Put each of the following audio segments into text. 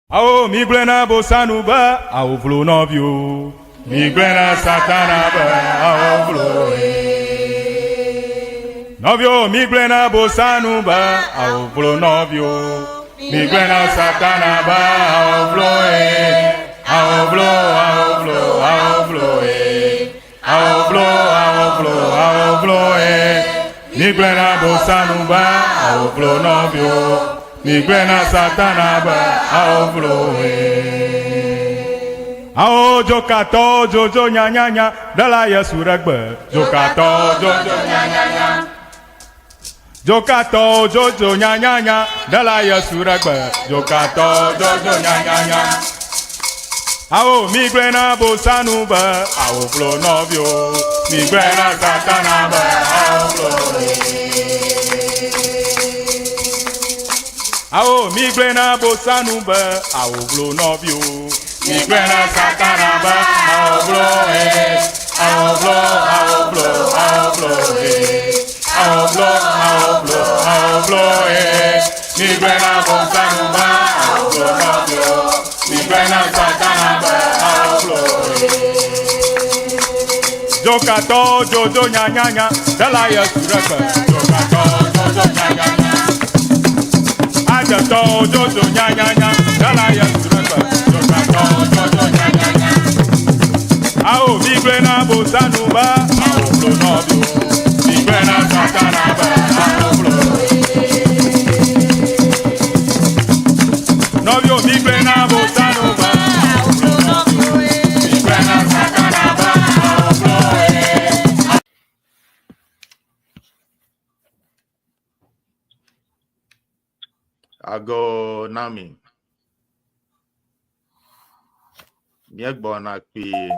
Ao migblɔe na Bosanu be ao vlo nɔviwo. Migblɔe na Satana be ao vlo nɔviwo. Migblɔe na Bosanu be ao vlo nɔviwo. Migblɔe na Satana be ao vlo ao vlo ao vlo ao vlo ao vlo ao vlo ao vlo Migblɔe na Bosanu be ao vlo nɔviwo. Migblɔe na Satana be ao vlo Ao dzokatɔwo dzodzo nyanyanya ɖela Yesu ɖe gbe. Dzokatɔwo dzodzo nyanyanya. Dzokatɔwo dzodzo nyanyanya ɖela Yesu ɖe gbe. Dzokatɔwo dzodzo nyanyanya. Ao migblɔe na Bosanu be ao vlo nɔviwo. Migblɔe na Satana be ao vlo. Ao migblɔe na Bosanu be ao vlo nɔviwo. Migblɔe na Satana be ao vlo ao vlo ao vlo ao vlo ao vlo ao vlo ao vlo Migblɔe na Bosanu be ao vlo nɔviwo. Migblɔe na Satana be ao vlo. Dzokatɔwo dzodzo nyanyanya ɖela Yesu ɖe gbe. Dzokatɔwo dzodzo nyanyanya. Adzetɔwo dzodzo nyanyanya ɖela Yesu ɖe gbe. Dzokatɔwo dzodzo nyanyanya. Ao migblɔe na Bosanu be ao vlo nɔviwo. Migblɔe na Satana be ao vlo. Nɔviwo migblɔe na Bosanu be ao vlo nɔviwo. Migblɔe na Satana be ao vlo. Ago nami. Míegbɔna kpuie.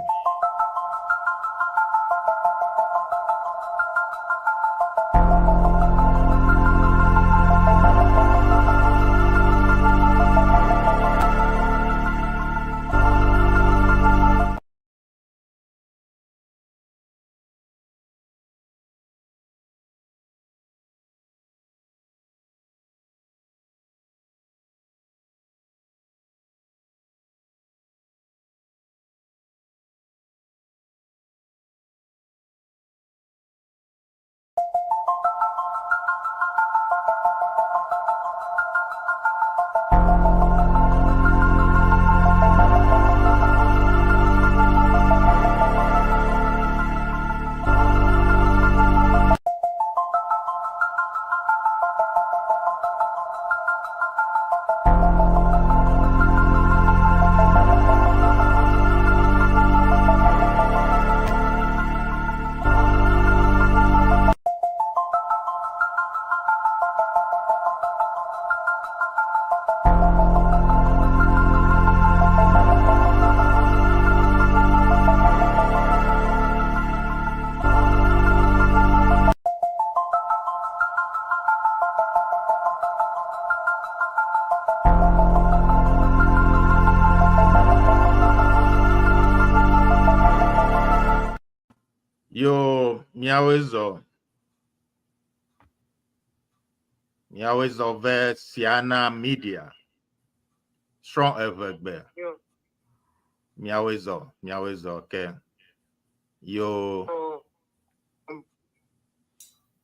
Yo, míawoe zɔ. Míawoe zɔ ve Siana Media. Srɔ̃ eʋegbe. Míawoe zɔ, míawoe zɔ ke. Yo.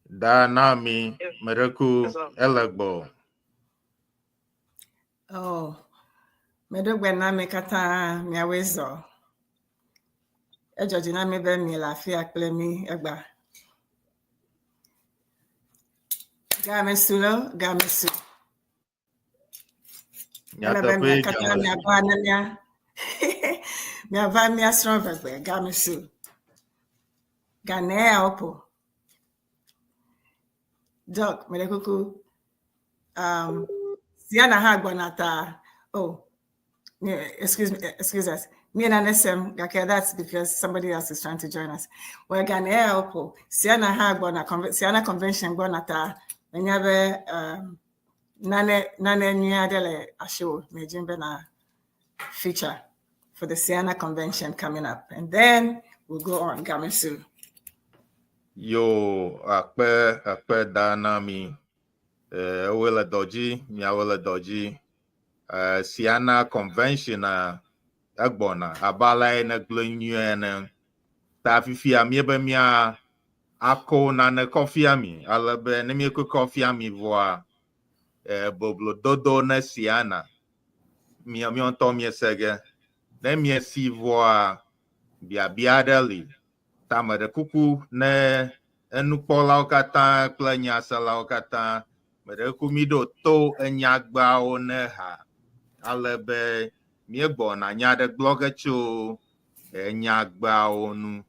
Da na mi meɖeku ele gbɔ. Oh, meɖo gbe na mi katã miawoe zɔ. Edzɔ dzi na mi be miele afia kple mí egba. Game su lo, game su. Ele be Nyateƒee mia katã game su. miava ne mia miava míasrɔ̃ ʋegbe game su. Gane ya woƒo. Doc, meɖe kuku. Siana hã gbɔna ta. Oh, yeah, excuse me, excuse us. Me and Anesem, gake that's because somebody else is trying to join us. Well, gane ya woƒo. Siana hã gbɔna, Siana convention gbɔna ta. Menya be nane nane nyui aɖe le asiwò medzim be na feature for the Siana convention coming up. And then we'll go on coming soon. Yo, akpe akpe da na mi. Ewoe le dɔ dzi, miawoe le dɔ dzi. Siana Convention egbɔna abe ale nègblɔe nyuie ene. Ta fifia míebe mía akɔ nane kɔ fia mi ale be ne míekɔ kɔ fia mi vɔa, boblododo ne Siana mía míawo ŋutɔ míese ge. Ne miesi vɔa, biabia aɖe li. Ta meɖe kuku ne enukpɔlawo katã kple nyaselawo katã, meɖe kuku míɖo to enyagbeawo ne ha ale be míegbɔna nya aɖe gblɔ ge tso enyagbeawo nu.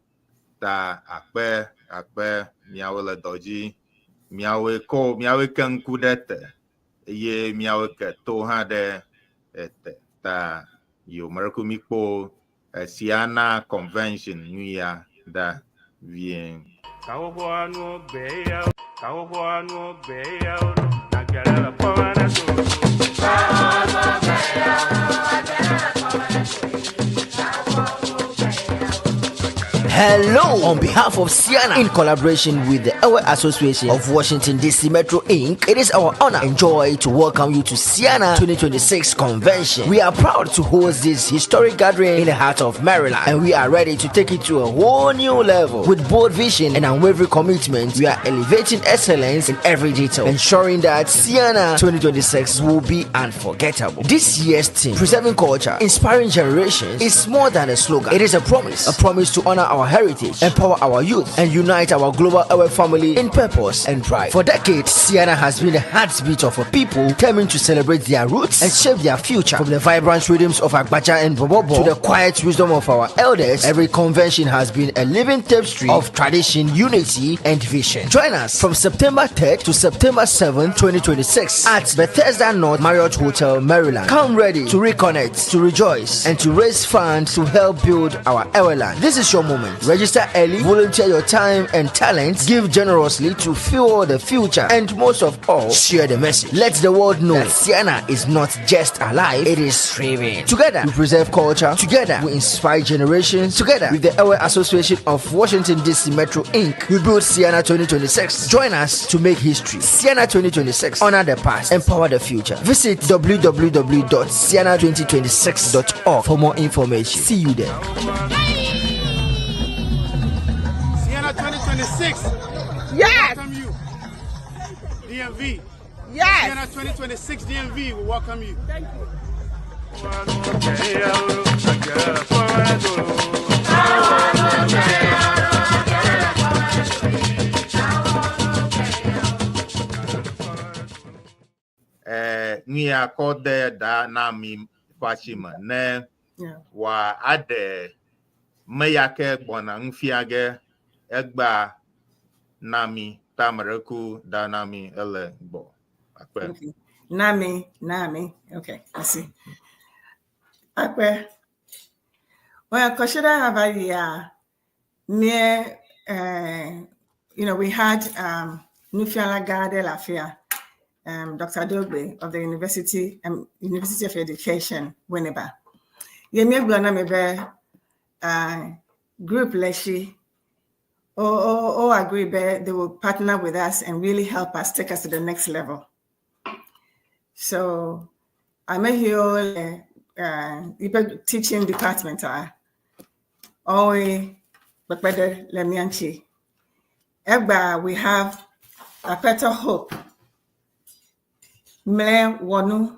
Ta akpe akpe miawo le dɔ dzi. Miawoe kɔ miawoe ke ŋku ɖe te eye miawoe ke to hã ɖe ete. Ta yo meɖe kuku míkpɔ Siana Convention nyuia ɖa vie. Kahohoa nuwo gbe ya kahohoa nuwo gbe ya na gɛrɛ le kpɔmɛ ne to. Hello! On behalf of Siana, in collaboration with the Ewe Association of Washington DC Metro Inc., it is our honor and joy to welcome you to Siana 2026 Convention. We are proud to host this historic gathering in the heart of Maryland, and we are ready to take it to a whole new level. With bold vision and unwavering commitment, we are elevating excellence in every detail, ensuring that Siana 2026 will be unforgettable. This year's theme, Preserving Culture, Inspiring Generations, is more than a slogan. It is a promise, a promise to honor our heritage, empower our youth, and unite our global Ewe family in purpose and pride. For decades, Siana has been the heartbeat of a people determined to celebrate their roots and shape their future. From the vibrant rhythms of Agbadza and Bobobo to the quiet wisdom of our elders, every convention has been a living tapestry of tradition, unity, and vision. Join us from September 3rd to September 7th, 2026 at Bethesda North Marriott Hotel, Maryland. Come ready to reconnect, to rejoice, and to raise funds to help build our Eweland. This is your moment. Register early, volunteer your time and talents, give generously to fuel the future, and most of all, share the message. Let the world know that Siena is not just alive, it is thriving. Together, we preserve culture. Together, we inspire generations. Together, with the Ewe Association of Washington, D.C. Metro Inc., we build Siena 2026. Join us to make history. Siena 2026. Honor the past, empower the future. Visit www.siena2026.org for more information. See you there. Siena 2026. Yes. Welcome you. DMV. Yes. Siena 2026 DMV will welcome you. Thank you. Nu ya kɔ de da na mi ƒe asi me ne Yeah. wòa aɖe me ya ke gbɔna nu fia ge egbea na mi ta ame ɖe ku da na mi ele gbɔ. Akpe. Okay. Nami, Nami. Okay, I see. Akpe. Well, Koshida have a year near, we had Nufiala Gade Lafia, Dr. Dogbe of the University of Education, Winneba. Yemi gblɔ na mi be group Leshi o agree be they will partner with us and really help us take us to the next level. So I'm here teaching department always kpekpe le mía ŋuti. Egba we have Apeto Hope Mle Wonu.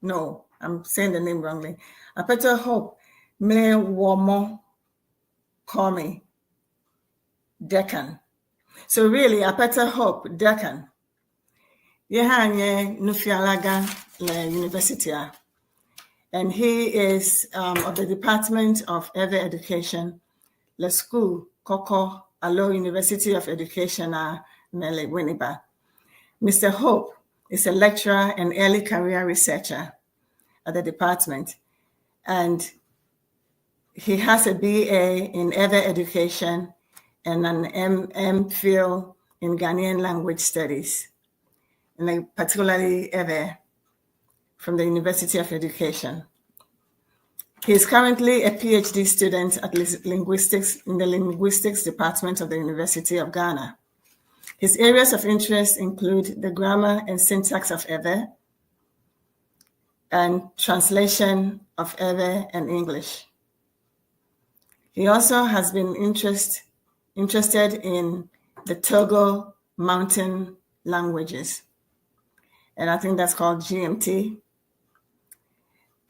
No, I'm saying the name wrongly. Apeto Hope Mle Womo Call Deccan. So really, Apeto Hope Deccan. Ye hã nye nufialagã le university a. And he is of the Department of Ewe Education, le School Koko Alo University of Education a Mele Winneba. Mr. Hope is a lecturer and early career researcher at the department. And he has a BA in Ewe Education and an MPhil in Ghanaian Language Studies, and particularly Ewe from the University of Education. He is currently a PhD student at linguistics in the Linguistics Department of the University of Ghana. His areas of interest include the grammar and syntax of Ewe, and translation of Ewe and English. He also has been interested in the Togo mountain languages. And I think that's called GMT.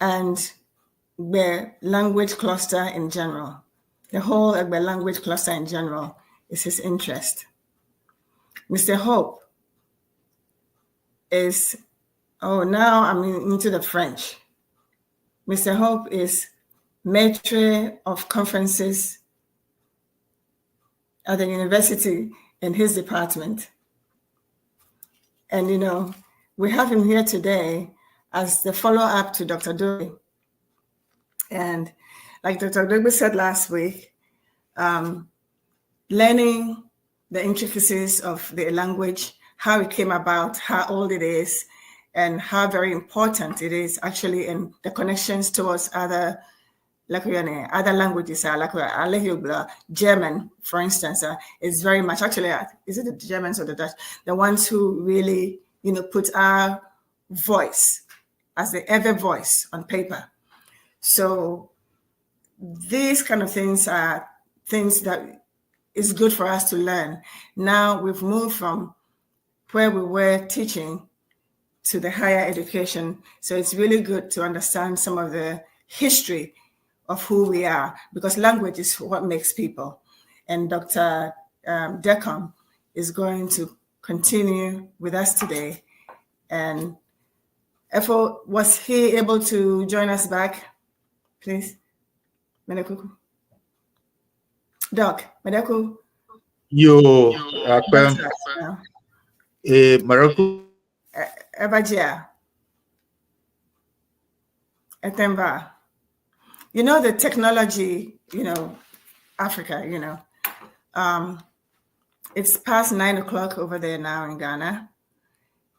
And the language cluster in general. The whole Egbe language cluster in general is his interest. Mr. Hope is, oh, now I'm into the French. Mr. Hope is maitre of conferences at the university in his department. And you know, we have him here today as the follow-up to Dr. Dogbe. And like Dr. Dogbe said last week, learning the intricacies of the language, how it came about, how old it is, and how very important it is actually in the connections towards other other languages, like German, for instance, is very much actually, is it the Germans or the Dutch? The ones who really, you know, put our voice as the ever voice on paper. So these kind of things are things that is good for us to learn. Now we've moved from where we were teaching to the higher education. So it's really good to understand some of the history of who we are, because language is what makes people. And Dr. Deacon is going to continue with us today. And Efo, was he able to join us back, please? Medekuku. Doc, Medeku. Yo, akpe. Eh, Mereku. Ebajia. Etemba. You know, the technology, you know, Africa, you know, it's past 9 o'clock over there now in Ghana.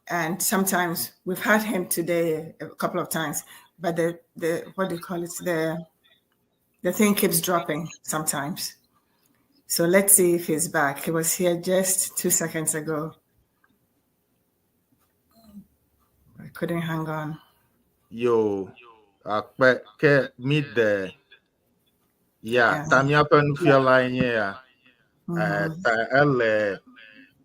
And sometimes we've had him today a couple of times, but the what do you call it? The thing keeps dropping sometimes. So let's see if he's back. He was here just 2 seconds ago. I couldn't hang on. Yo, akpe ke mi de ya ta miaƒe nufiala nye ya. Ta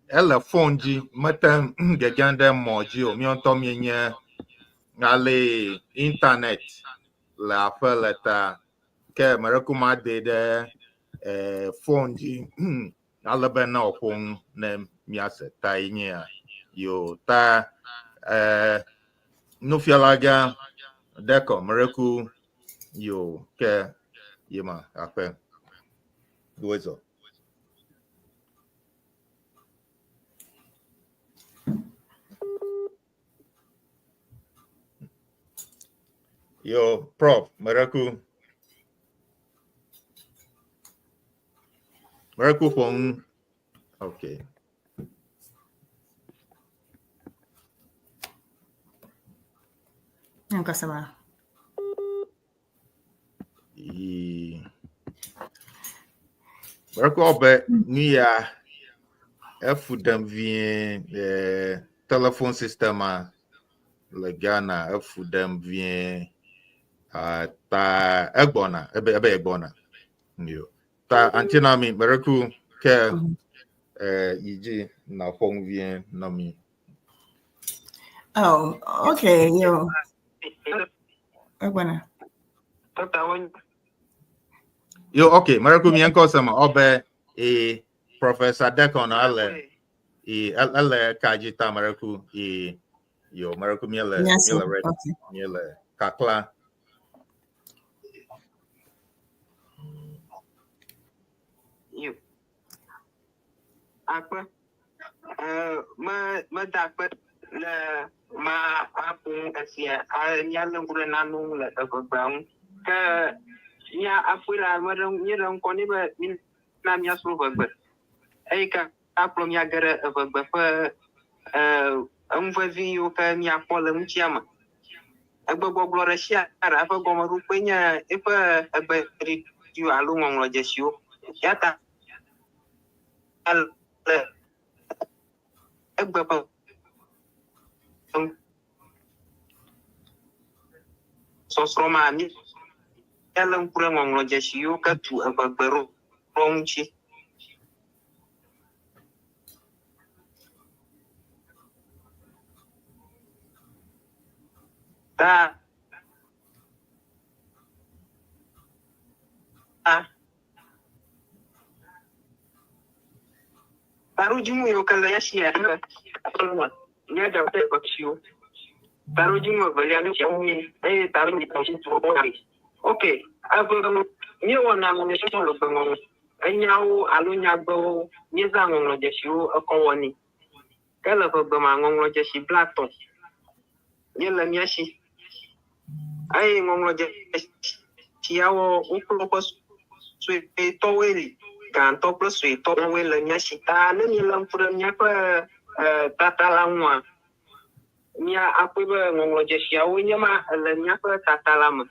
ele phone dzi mete gegem ɖe mɔ dzi o. Míawo ŋutɔ míenye ale internet le aƒe le ta ke mereku ma de ɖe phone dzi ale be ne wòƒo nu ne míase ta ye nye ya. Yo ta nufiala gã Deko Mereku yo ke yema akpe duezo. Yo, Prof, Mereku. Mereku phone. Okay. Nkasama. Mereku obe niya efu dem vie telephone system le Ghana efu dem vie ta egbona ebe egbona. Yo. Ta antina mi mereku ke iji na phone vie na mi. Oh, okay, yo. Egbona. Yo, okay, mereku mi enko sama obe e Professor Deacon ale e ale kajita mereku e yo mereku mi ele mi ele kakla. You. Akpe. Me dakpe le ma apu esia a nya le ŋku ɖe nanu ŋu le evegbea ŋu. Ke mía aƒe la me ɖe míeɖe ŋkɔ nɛ be mína míasrɔ̃ ʋegbe. Eyi ke akplɔ mía ge ɖe eʋegbe ƒe enu vevi yiwo ke míakpɔ le ŋutia me. Egbegbɔgblɔ ɖe sia ɖe eƒe gɔmeɖokpe nye eƒe egbeɖiɖiwo alo ŋɔŋlɔdzesiwo. Ya ta le egbe ƒe Sɔsrɔ̃ ma míalé ŋku ɖe ŋɔŋlɔdzesi yiwo ke tu eŋegbe ɖo ŋuti. Ta taɖodzinu yiwo ke le mía si míaɖe ƒe Taɖodzinu evelia nu sia ŋu eye taɖodzinu Ok, eve míewɔna ŋɔŋlɔdzesiwo le gbeŋɔŋlɔ. Enyawo alo nyagbewo míezã ŋɔŋlɔdzesiwo ekɔ wɔnɛ. Ke le ʋegbe ma ŋɔŋlɔdzesi 30 ye le mía si. Eye ŋɔŋlɔdzesiawo wokple woƒe suetɔwoe li, gãtɔ kple suetɔwoe le mía si. Ta ne míelé ŋku ɖe míaƒe tata la ŋua, mía akpɔe be ŋɔŋlɔdzesiawo nye ma le míaƒe tata la me.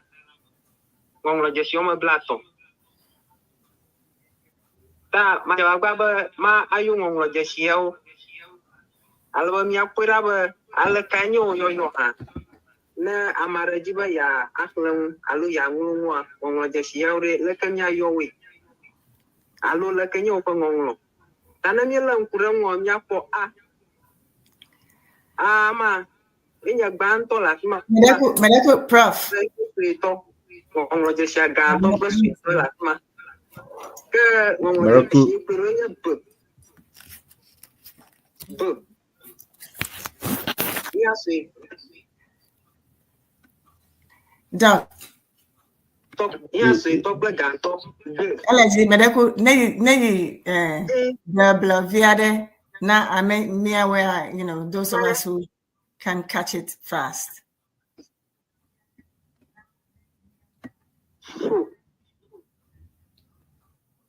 Ŋɔŋlɔdzesiwo me 30. Ta madze agbagba be ma ayo ŋɔŋlɔdzesiawo ale be míakpɔe ɖa be alekae nye wo yɔyɔ hã. Ne ame aɖe di be yeaxlẽ nu alo yeaŋlɔ nua, ŋɔŋlɔdzesiawo ɖe, leke míayɔ woe? Alo leke nye woƒe ŋɔŋlɔ? Ta ne míelé ŋku ɖe eŋua, míakpɔ A. A ma enye gbãtɔ le afi ma. Meɖeku, prof. Suetɔ, ŋɔŋlɔdzesia gãtɔ kple suetɔ le afi ma. Ke ŋɔŋlɔdzesi kpɔe ɖo nye B. B. Mía sue. Doc. Mía suetɔ kple gãtɔ. G. Ele dzi meɖeku ne yi ne yi gblegble vi aɖe na ame míawoa, those of us who can catch it fast.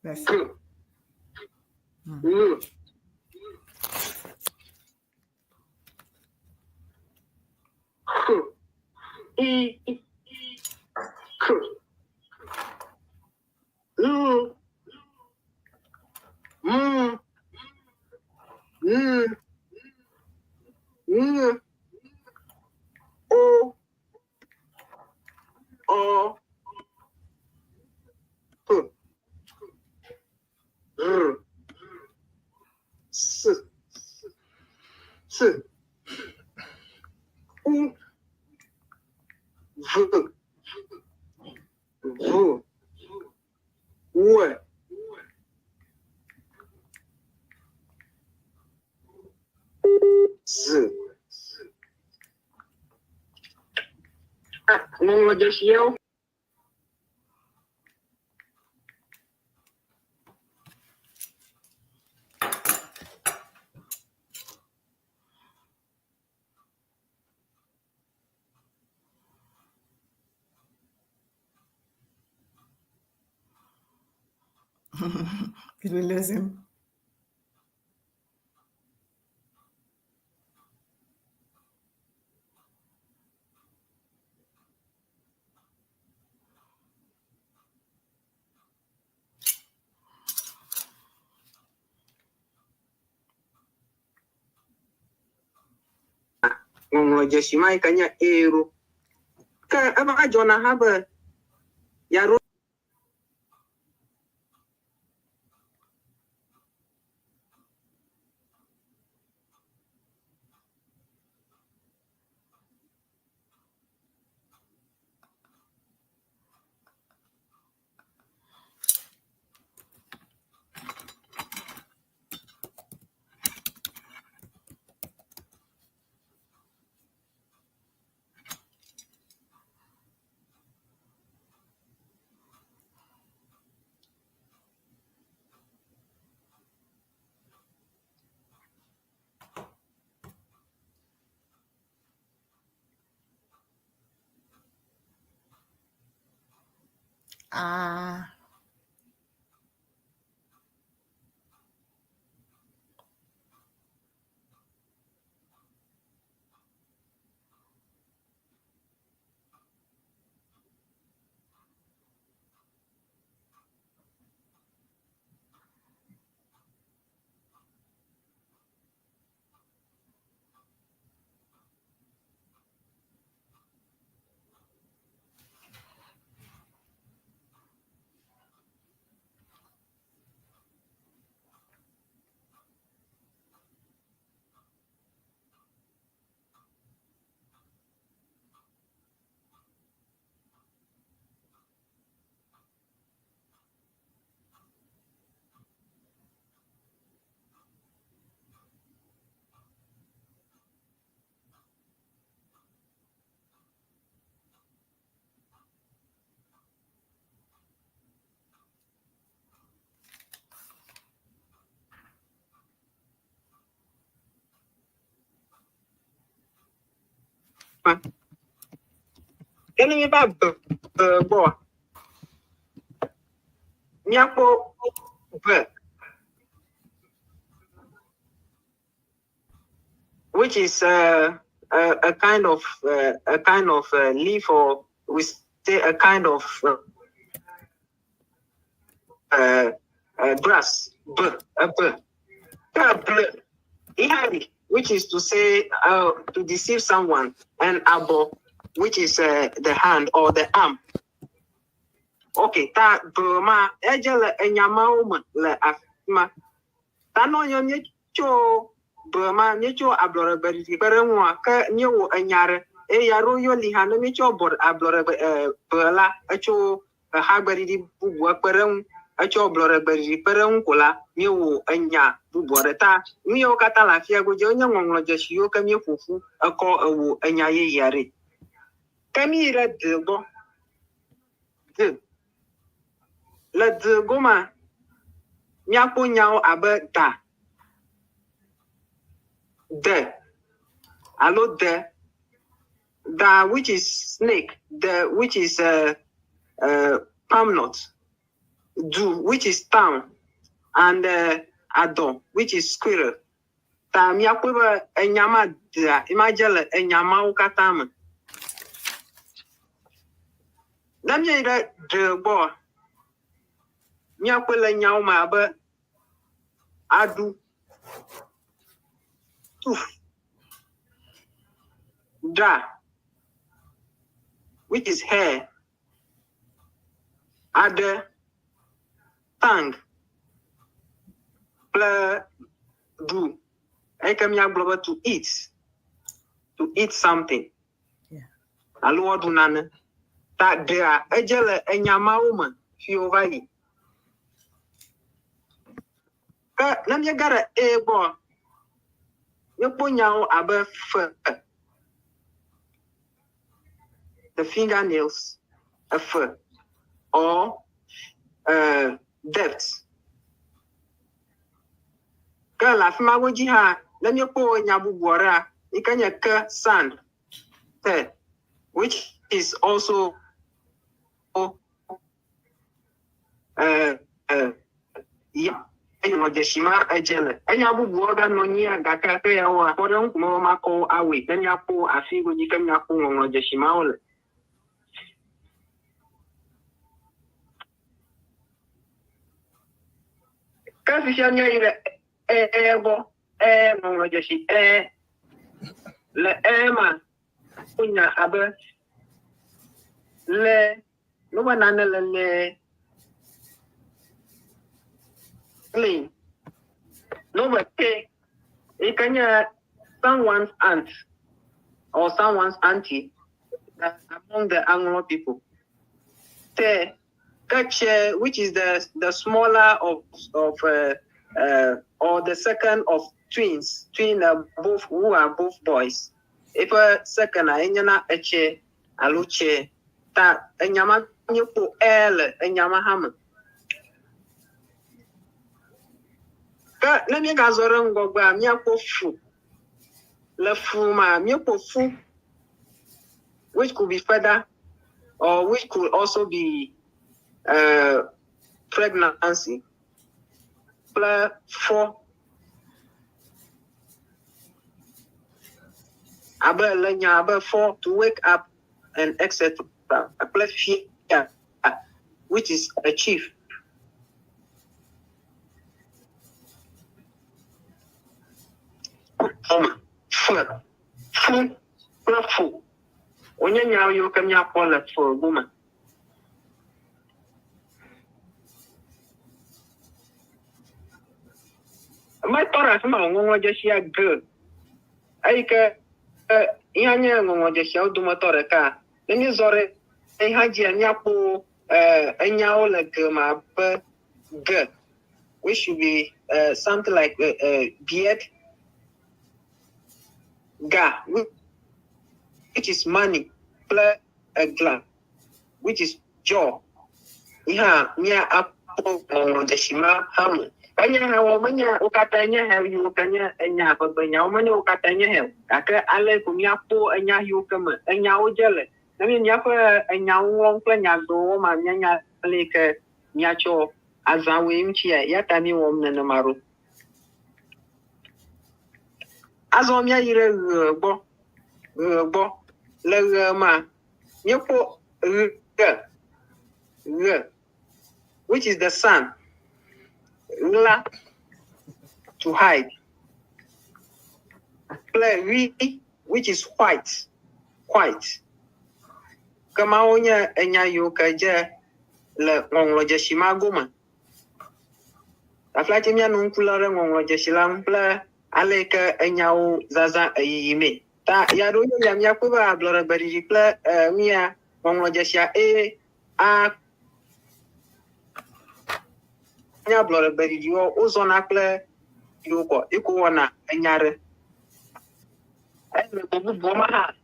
That's G. N. H. I. K. L. M. N. N. O. Ọ. P. R. S. T. U. V. V. W. Z. Ŋɔŋlɔdzesiawo. Did we lose him? Ŋɔŋlɔdzesi ma yi ke nye ero. Ke eva dzɔna hã be yeaɖo Ah. ma. Ke ne míeva be be gbɔa, míakpɔ be which is a kind of leaf, or we say a kind of grass. B, a b. Ihari, which is to say to deceive someone, and abo, which is the hand or the arm. Okay, ta b ma eje le enyamawo me le afi ma. Ta no nye míetso b ma míetso ablɔɖegbe kpe ɖe ŋua ke míewɔ enya ɖe eye aɖewo yɔ li hã ne míetsɔ bɔ ablɔɖegbe b la etso exagbeɖiɖi bubu kpe ɖe ŋu etsɔ ablɔɖegbeɖiɖi kpe ɖe ŋu ko la míewɔ enya bubu aɖe ta nu yawo katã le afia godzi wonye ŋɔŋlɔdzesi yiwo ke míeƒo ƒu ekɔ ewɔ enya yeye aɖe. Ke míyi ɖe de gbɔ. De. Le de goma míakpɔ nyawo abe da, de alo de, da which is snake, de which is palm nut, du which is town, and adɔ which is squirrel. Ta míakpɔe be enya ma dea ema dze le enya mawo katã me. Ne míeyi ɖe ɖe gbɔa, míakpɔe le nyawo me abe aɖu, tuf, ɖa, which is hair, aɖe, tongue, kple ɖu. Eyi ke míagblɔ be to eat something. Alo woaɖu nane. Ta ɖea edze le enya mawo me fi wova yi. Ke ne míege ɖe e gbɔa, míekpɔ nyawo abe fe, the fingernails, efe, or depth. Ke le afi ma godzi hã, ne míekpɔ nya bubu aɖea, yi ke nye ke sand, te, which is also ya ŋɔdzesi ma edze le. Enya bubuwo ganɔ anyia gake ke yawoa, kpɔɖeŋu ko me makɔ wo awɔe ne míakpɔ afi godzi ke míakpɔ ŋɔŋlɔdzesi mawo le. Ke fifia míayi ɖe e gbɔ, e ŋɔŋlɔdzesi e. Le e ma, wonya abe le, ne be nane le le clean. Ne be te, yi ke nye someone's aunt or someone's auntie among the Anglo people. Te, ke tse, which is the smaller of or the second of twins, twin both who are both boys. Eƒe second a enye na etсе alo tse. Ta enya ma míekpɔ e le enya ma hã me. Ke ne míegazɔ ɖe ŋgɔgbea, míakpɔ fu. Le fu ma, míekpɔ fu, which could be feather or which could also be pregnancy. Kple fɔ. Abe le nya abe fɔ, to wake up and etc. Kple fia, which is a chief. F, fu kple fu. Wonye nyawo yiwo ke míakpɔ le fu gome. Metɔ ɖe afi ma wò ŋɔŋlɔdzesia ge. Eyi ke ya nye ŋɔŋlɔdzesiawo dometɔ ɖeka. Ne míezɔ ɖe eha dzia, míakpɔ enyawo le ge me abe ge, which should be something like beard, ga, which is money, kple egla, which is jaw. Yi hã mía akpɔ ŋɔŋlɔdzesi ma hã me. Enye hɛ wo menye wo katã nye hɛ yiwo ke nye enya ʋegbenyawo menye wo katã nye hɛ o. Gake ale ko míakpɔ enya yiwo ke me enyawo dze le. Ne mi míaƒe enyawo ŋlɔm kple nyagbewo wɔma míanya ale yi ke míatsɔ azã woe ŋutia eya ta míewɔm nenema ɖo. Azɔ míayi ɖe ɣe gbɔ. Ɣe gbɔ. Le ɣe mea, míekpɔ ɣe. Ɣe which is the sun. Ɣla to hide. Kple ɣi which is white. White. Ke mawo nye enya yiwo ke dze le ŋɔŋlɔdzesi ma gome. Aflatse míanɔ ŋku lém ɖe ŋɔŋlɔdzesi la ŋu kple ale yi ke enyawo zazã eyiyi mee. Ta ya ɖewo nye ya míakpɔe be ablɔɖegbeɖiɖi kple eh, nuya ŋɔŋlɔdzesia eye a nye ablɔɖegbeɖiɖiwo wozɔna kple yiwo kɔ yi ko wɔna enya ɖe. Eye le go bubuwo me hã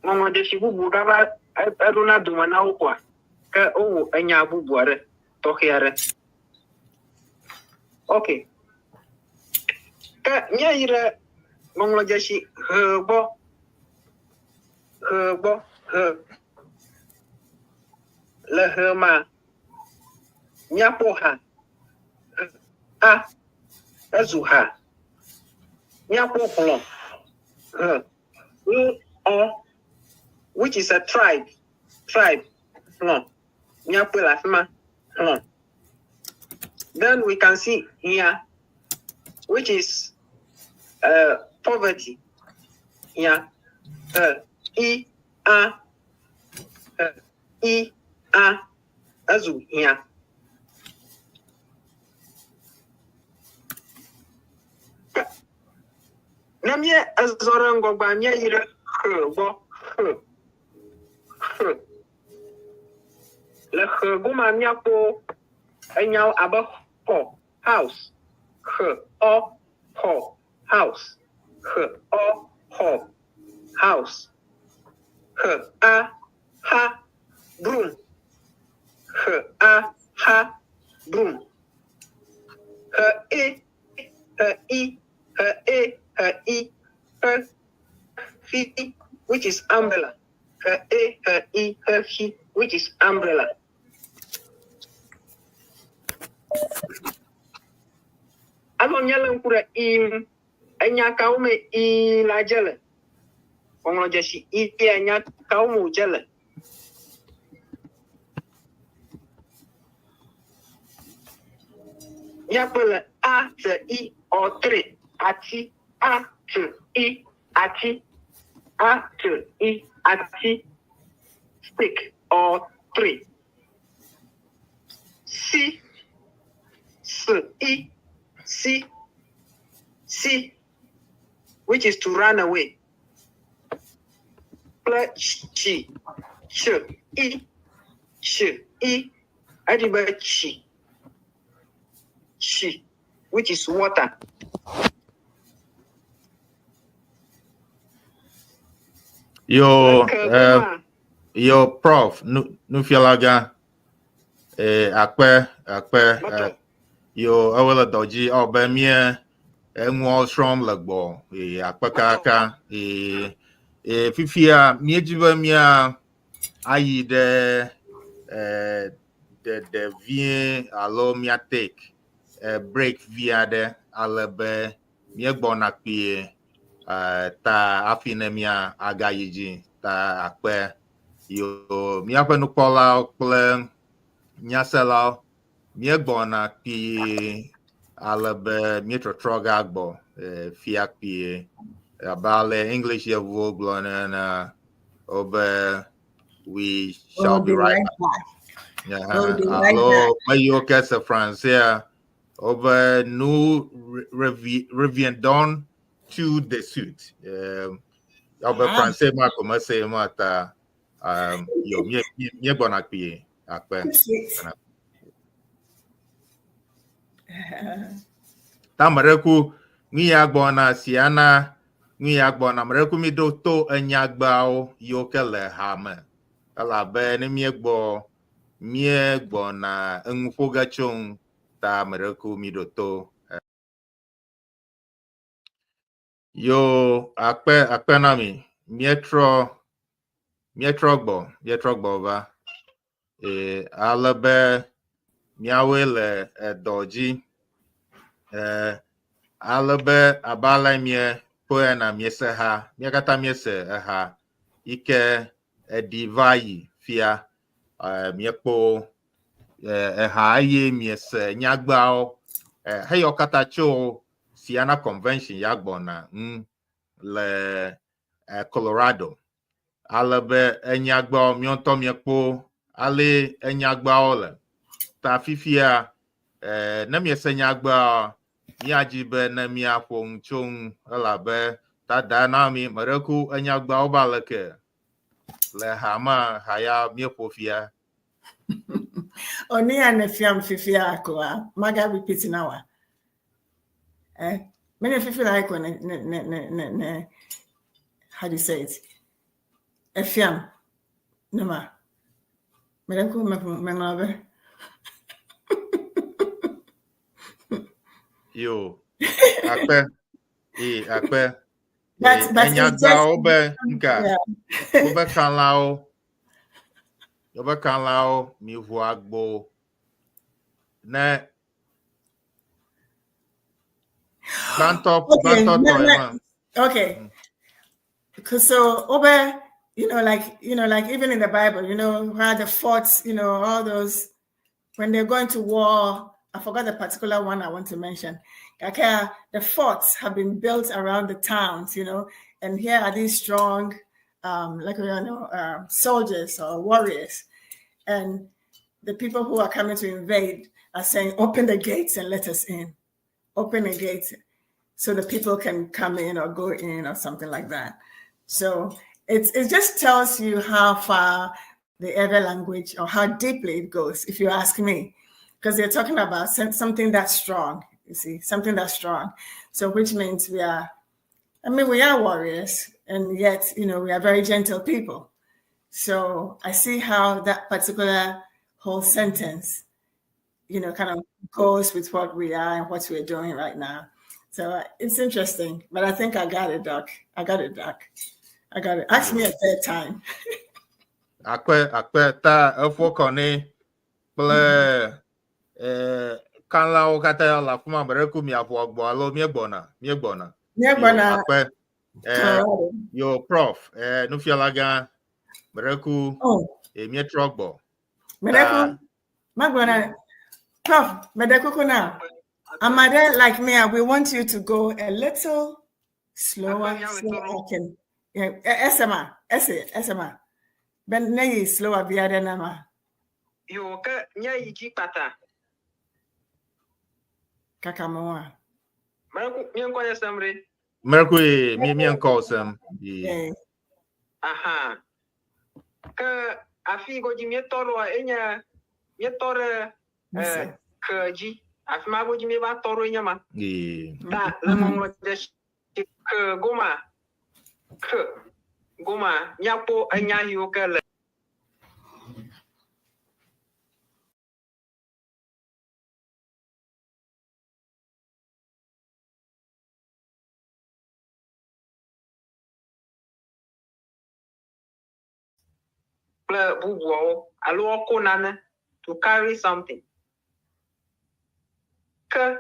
ŋɔŋlɔdzesi bubu gava eɖona dome na wo koa ke wowɔ enya bubu aɖe tɔxɛ aɖe. Ok. Ke míayi ɖe ŋɔŋlɔdzesi he gbɔ. He gbɔ. He. Le he ma, míakpɔ ha. A. Ezu ha. Míakpɔ hlɔ̃. He. L ɔ which is a tribe. Tribe. Hlɔ̃. Míakpɔe le afi ma. Hlɔ̃. Then we can see here, which is poverty. Here, H, I, A, H, I, A, ezu here. Ne míe ezɔ ɖe ŋgɔgbea, míayi ɖe x gbɔ. X, x. Le x gomea míakpɔ enyawo abe xɔ, house, x, ɔ, xɔ, house, x, ɔ, xɔ, house, x, a, xa, broom, x, a, xa, broom, x, e, H I H E H I H H which is umbrella. H E H I H H which is umbrella. Azɔ míalé ŋku ɖe i ŋu. Enya kawo me i la dze le? Ŋɔŋlɔdzesi i ya nya kawo me wòdze le? Míakpɔe le A, T, I, ɔ, tri, ati, A, T, I, ati, A, T, I, ati, stick or tree. C, S, I, C, C, which is to run away. Kple tsi, ch, i, ch, i, eɖi be tsi, tsi, which is water. Yo, Ke eh, goma, yo, prof, nu, nufialagã, eh, akpe, akpe, mɔtɔ. eh, yo, ewe le dɔ dzi, ɔ be mía enuawo srɔ̃m le gbɔ, eh, akpe kaka, eh, eh, fifia míedzi be mía ayi ɖe eh, ɖeɖe vie alo mía take eh, break vi aɖe ale be míegbɔna kpuie eh, ta hafi ne mía agayi dzi ta akpe yo míaƒe nukpɔlawo kple nyaselawo míegbɔna kpuie ale be míetrɔtrɔ ga gbɔ eh, fia kpuie abe ale English yevuwo gblɔ nena wobe we shall We'll be be right right back. back. We'll be right Alo back. me yiwo ke se Francea wobe nous reviendrons tout de suite. Wobe Ah. Francais ma ko mese ma ta yo míegbɔna kpuie akpe. Sweet. Ta ame ɖe ku nu ya gbɔna siana nu ya gbɔna ame ɖe ku mi ɖo to enyagbeawo yiwo ke le ha me elabe ne míegbɔ míegbɔna enu ƒo ge tso ŋu. Ta ame ɖe ku mi ɖo to. Yo akpe akpe na mi. Míetrɔ míetrɔ gbɔ míetrɔ gbɔ va. E, ale be míawoe le edɔ dzi. E, ale be abe ale míekpɔe ena míese ha, mía katã míese eha yi ke eɖi va yi fia. E, míekpɔ e, eha eye miese nyagbeawo. E, heyawo katã tso Siana Convention ya gbɔna ŋu le eh, Colorado. Ale be enyagbeawo míawo ŋutɔ míekpɔ ale enyagbeawo le. Ta fifia eh, ne miese nyagbeawo, míadzi be ne míaƒo nu tso ŋu elabe dada na mi meɖe ku enyagbeawo ba leke le ha ma ha ya míeƒo fia. Oni ya ne fiam fifia koa, maga repeat na wa. Eh, mene fifi la ko ne ne ne ne ne ne how do you say it? Efiam. Nema. Mene ku me me ŋlɔ be. Yo. Akpe. E akpe. But but it's just Enyagbeawo be nka. yeah. Wobe kalãwo. Wobe kalãwo mi ʋu agbo ne gbãtɔ Okay, gbãtɔ ne, tɔ ne, ma. okay. 'Cause so over, you know, like even in the Bible, where the forts, all those when they're going to war, I forgot the particular one I want to mention. Okay, the forts have been built around the towns, and here are these strong, like soldiers or warriors, and the people who are coming to invade are saying, "Open the gates and let us in. Open the gates, so the people can come in or go in or something like that." So it just tells you how far the Ewe language or how deeply it goes, if you ask me, because they're talking about something that's strong, you see, something that's strong. So which means we are, I mean, we are warriors, and yet, we are very gentle people. So I see how that particular whole sentence, kind of goes with what we are and what we're doing right now. So it's interesting, but I think I got it, Doc. I got it, Doc. I got it. Ask me a third time. Akpe akpe ta efo kɔ ne kple eh, kalãwo katã le afi ma ame ɖe ku miaƒo agbo alo míegbɔna míegbɔna. Yeah, Yo but akpe. Eh, Colorado. yo prof eh, nufiala gã ame ɖe ku Oh, eh, míetrɔ gbɔ. Medeku, Ta Magbona, Prof, Medekuku now. Amade, like me, we want you to go a little slower so I can. Yeah, SMA, SA, SMA. Ben nei slower biade nama. Yo ke míayi dzi kpata. Kakamoa. Meku míeŋkɔ nye sem ɖe. Mɛrɛ ye mi míeŋkɔ sem. Ye. Eh, Aha. Ke afi yi godzi míetɔ ɖoa enye míetɔ ɖe listen. ke dzi. Afi ma godzi míeva tɔ ɖo enye ma. Ye. Ta le ŋɔŋlɔ dzesi ke goma ke goma míakpɔ enya yiwo ke le kple bubuawo alo woako nane to carry something. Ke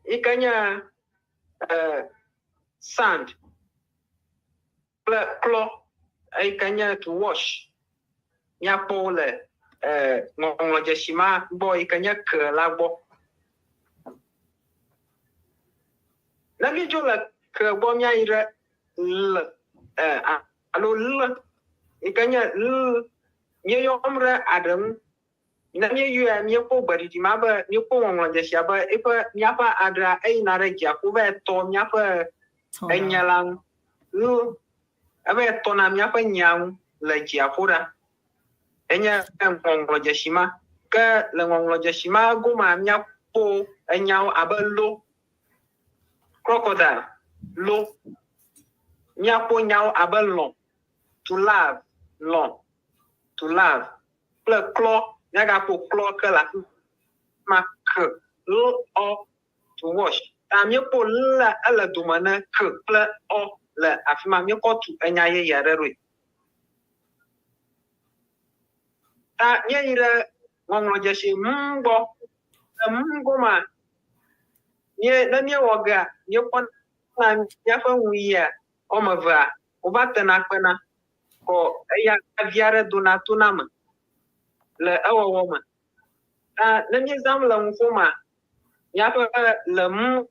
yi ke nye sand kple klɔ eyi ke nye to wash míakpɔ wo le ŋɔŋlɔdzesi ma gbɔ yi ke nye ke la gbɔ. Ne míedzo le ke gbɔ míayi ɖe l alo l yi ke nye l míeyɔm ɖe aɖe ŋu. Ne míeyɔe míekpɔ gbeɖiɖi ma be míekpɔ ŋɔŋlɔdzesia be eƒe míaƒe aɖea eyina ɖe dziaƒo va tɔ míaƒe enye la ŋu. L eva tɔna míaƒe nyea ŋu le dziaƒo ɖa. Enye ŋɔŋlɔdzesi ma. Ke le ŋɔŋlɔdzesi ma gomea míakpɔ enyawo abe lo, crocodile, lo. Míakpɔ nyawo abe lɔ̃, to love, lɔ̃, to love kple klɔ. Míagakpɔ klɔ ke le afi ma k l ɔ to wash. Ta míekpɔ l la ele dome ne k kple ɔ le afi ma míekɔ tu enya yeye aɖe ɖoe. Ta míeyi ɖe ŋɔŋlɔdzesi m gbɔ. Le m gomea, mie ne míewɔ gea, míekpɔna míaƒe ŋuyia woame evea wova tena kpena kɔ eya vi aɖe dona tona me le ewɔwɔ me. Ta ne míezãm le nuƒo mea, míaƒe le m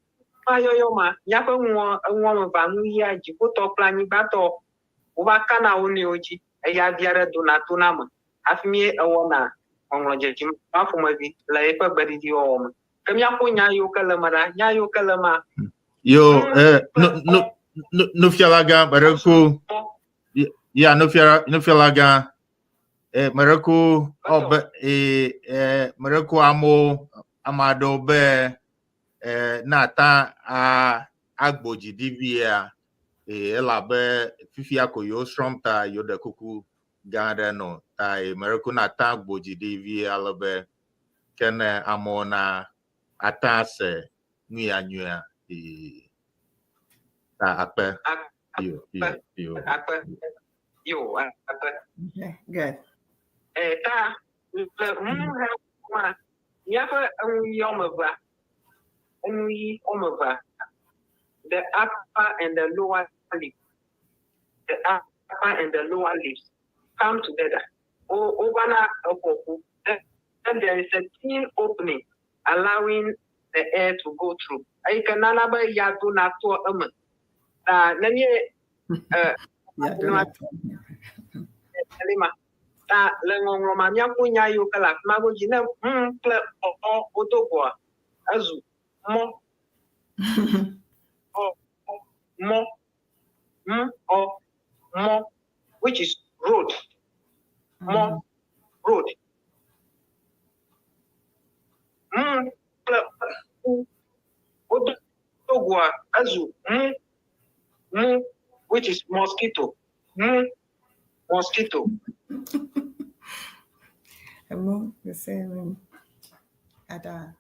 yɔyɔ ma, míaƒe nua enu woame evea nuyia dziƒotɔ kple anyigbatɔ wova kana wo nɔewo dzi eya vi aɖe dona tona me hafi mí ewɔna ŋɔŋlɔdzesi ma ƒomevi le eƒe gbeɖiɖi wɔwɔ me. Ke míaƒo nya yiwo ke le eme ɖa, nya yiwo ke le emea. Yo, eh, no, no, no, nufialagã, meɖe Ya, nufiala, nufialagã, eh, meɖe ku, ɔ, be, eh, eh, meɖe ku amewo, ame aɖewo be, eh, ne ata a, agbo dzi ɖi via, eh, elabe fifia ko yewo srɔ̃m ta yewo ɖe kuku gã aɖe nɔ ta eh, meɖe ku ne ata agbo dzi ɖi vie ale be ke ne amewo na ata ase nu ya nyuia eh, ta akpe. Yo, yo, yo. Akpe. Yo, akpe. Okay, good. Eh, ta le nu ma míaƒe enuyi woame evea, enuyi woame evea, the upper and the lower lip, the upper and the lower lips come together. Wo wovana eƒo ƒu. Then there is a thin opening allowing the air to go through. Eyi ke nana be ya dona toa eme. Ta ne mí eh, Yeah, do not. elima. Ta le ŋɔŋlɔ ma míaƒo nya yiwo ke le afi ma godzi ne m kple ɔ wodo goa, ezu mɔ, ɔ, mɔ, m, ɔ, mɔ, which is road, mɔ, road. M kple u wodo goa, ezu mu, mu, which is mosquito, mu, mosquito. Emu, the same. Ada.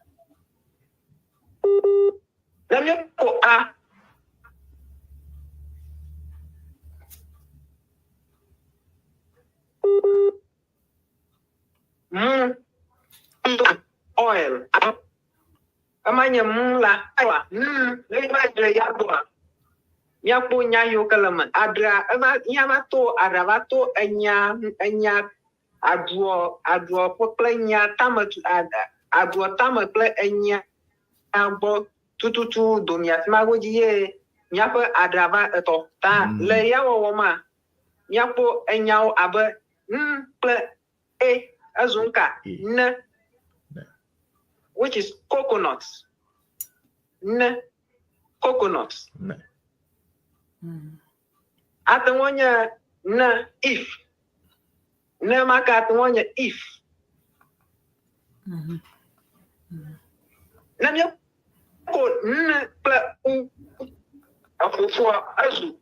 Ne míekɔ a, mu, oil. Ema nye mu la, awa, nu, ne eva dre ya gbɔa, míakpɔ nya yiwo ke le eme. Aɖea, eva, míava to, aɖea va to enya, enya, aɖuɔ, aɖuɔ ƒe kple enya tame, tu, aɖuɔ tame kple enya gbɔ tututu domi afi ma godzi ye míaƒe aɖea va etɔ. Ta le ya wɔwɔ ma, míakpɔ enyawo abe n kple e, ezu ŋka, ne, which is coconut. Ne, coconut. Ne. Ate ŋu anye ne, if. Ne ma ke ate ŋu anye if. Ne míekɔ n kple u eƒoƒua ezu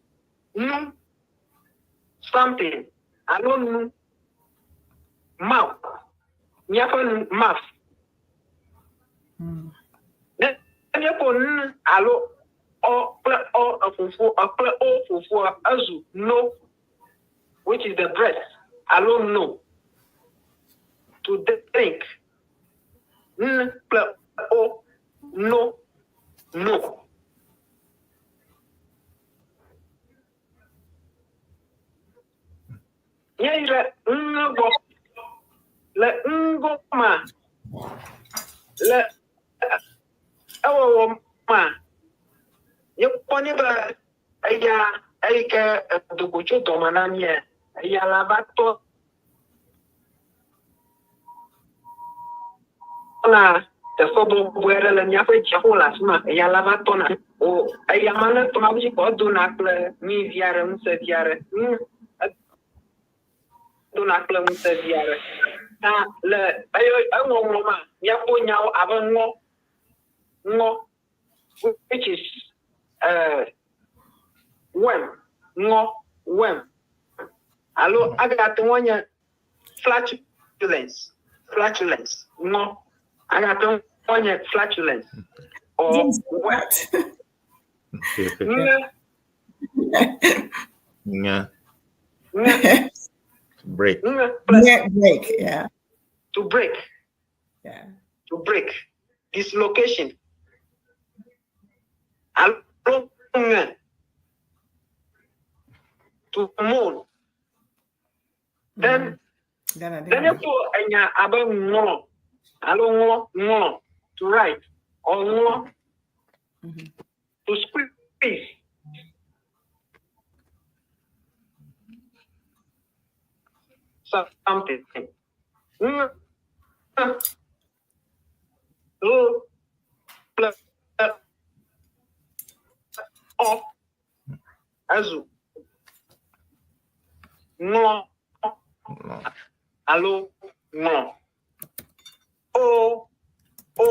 nu, something alo nu, mouth, míaƒe nu, mouth. Ne míekɔ n alo ɔ kple ɔ eƒoƒu ɔ kple o ƒoƒua ezu no, which is the breast alo no, to drink. N kple o, no, no. Míeyi ɖe n gbɔ. Le n gɔmea, le ewɔwɔ mea, míekpɔnɛ be eya eyi ke edo go tso dɔme na mía, eya la va tɔ na teƒe bɔbɔe aɖe le míaƒe dziaƒo le afi ma. Eya la va tɔna. O eya ma ne tɔna dzi kɔ edona kple nyui vi aɖe, ŋusẽ vi aɖe. Nu edona kple ŋusẽ vi aɖe. Ta le eyo eŋɔŋlɔ ma, míakpɔ nyawo abe ŋɔ, ŋɔ, which is worm, ŋɔ, worm. Alo agate ŋu anye flatulence, flatulence, ŋɔ. Agate ŋu anye flatulence or What? Ŋe. Ŋe. Ŋe. Break. Ŋe kple Yeah, break. Yeah. to break. Yeah. To break. Dislocation. Alo ŋe. To moan. Then Then I then didn't. míekpɔ enya abe ŋlɔ alo ŋlɔ ŋlɔ to write or ŋlɔ to squeeze. Something. Ŋ, l, kple ɔ ezu ŋlɔ alo ŋlɔ. O o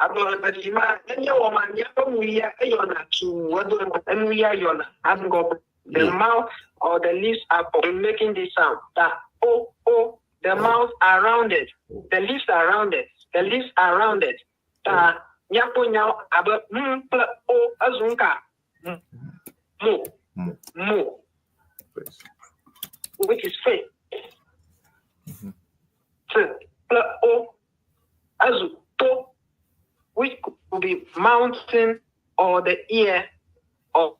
ablɔɖeɖi ma ne míewɔ ma míaƒe nu ya eyɔna tu edo enu ya yɔna aŋgɔ. The mouth or the lips are making this sound. That o o the mouth are rounded, the lips are rounded, the lips are rounded. Ta míaƒe nyawo abe m kple o ezu ŋka mo Mo. mo which is face. T kple o ezu to, which could be mountain or the ear or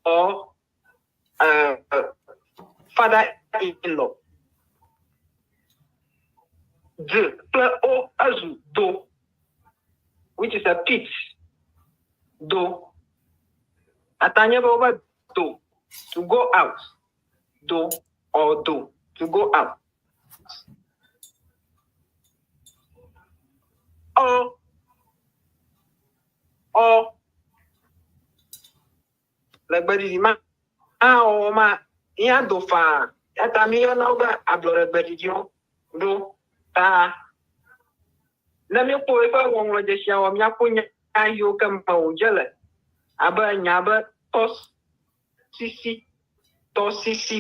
father-in-law. D kple o ezu do, which is a pit. Do. Atanye be wobe do, to go out. Do or do, to go out. O o le gbeɖiɖi ma awɔ ma ya do faa ya ta mi yɔna wo be ablɔɖegbeɖiɖiwo ɖo ta ne míekpɔ eƒe ŋɔŋlɔdzesia wɔ míakpɔ nya yiwo ke me wòdze le abe nya be tɔsisi tɔsisi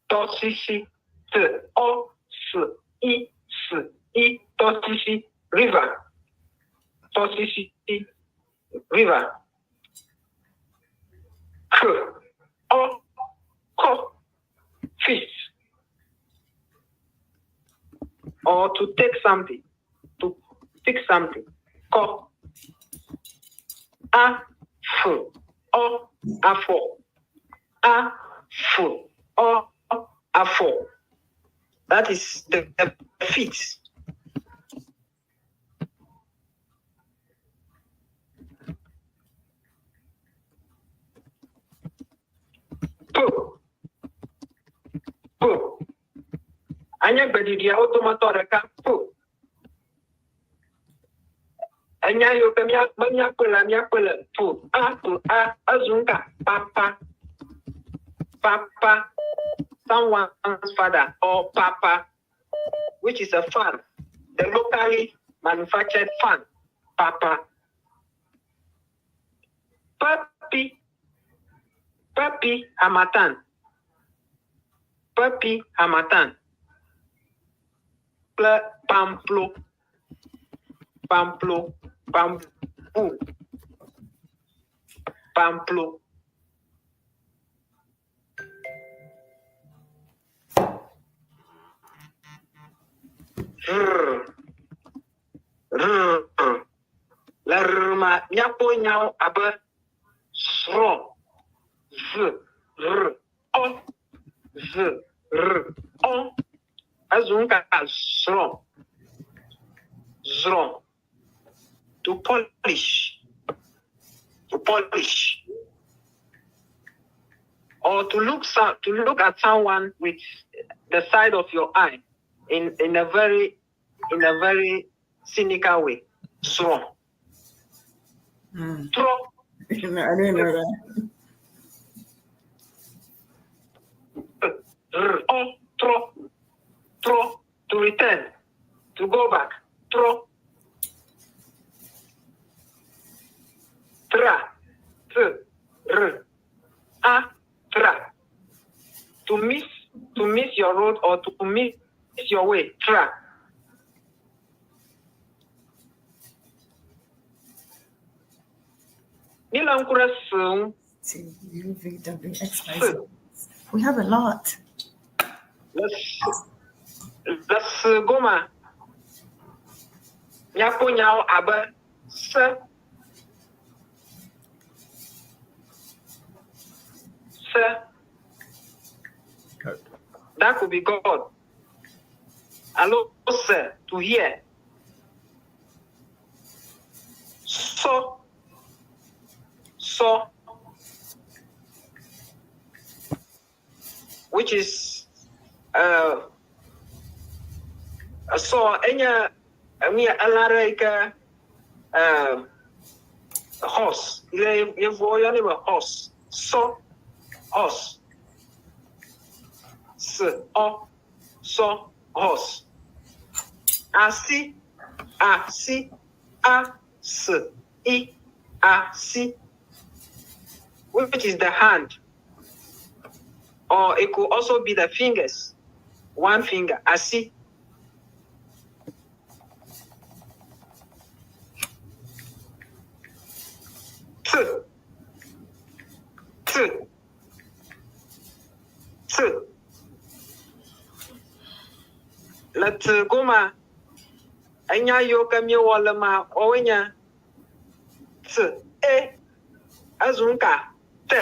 tɔsisi t o s i s i tɔsisi river tɔsisi river k o k fish or to take something, to pick something. K A F O afɔ A F O afɔ. That is the feet. P P anye gbeɖiɖiawo dometɔ ɖeka P. Enya yiwo ke be míakpɔe la míakpɔe le P A P A ezu ŋka papa papa someone's father or papa, which is a fan, the locally manufactured fan, papa. Puppy, puppy harmattan, puppy harmattan. Kple pamplo, pamplo, bamboo, pamplo. R, r, le r ma míakpɔ nyawo abe srɔ̃, z, r, ɔ, z, r, ɔ. Ezu ŋka srɔ̃, zrɔ̃, to polish, to polish, or to look so, to look at someone with the side of your eye in a very in a very cynical way. Srɔ̃, trɔ, No, I didn't know that. r, o, trɔ, trɔ, to return, to go back, trɔ, tra, t, r, a, tra. To miss your road or to miss your way, tra. Míele ŋku ɖe se ŋu. T U V W X Y Se. Z. We have a lot. Le le se gomea, míakpɔ nyawo abe se, se. That could be God. Alo se, to hear. Sɔ, sɔ, which is sɔ enye enu ya elã ɖe yi ke horse le yevuwo yɔnɛ be horse sɔ horse s ɔ sɔ horse asi asi a s i asi which is the hand or it could also be the fingers one finger asi T T T Le T gomea, enya yiwo ke míewɔ le ma woawoe nye T E ezu nuka? Te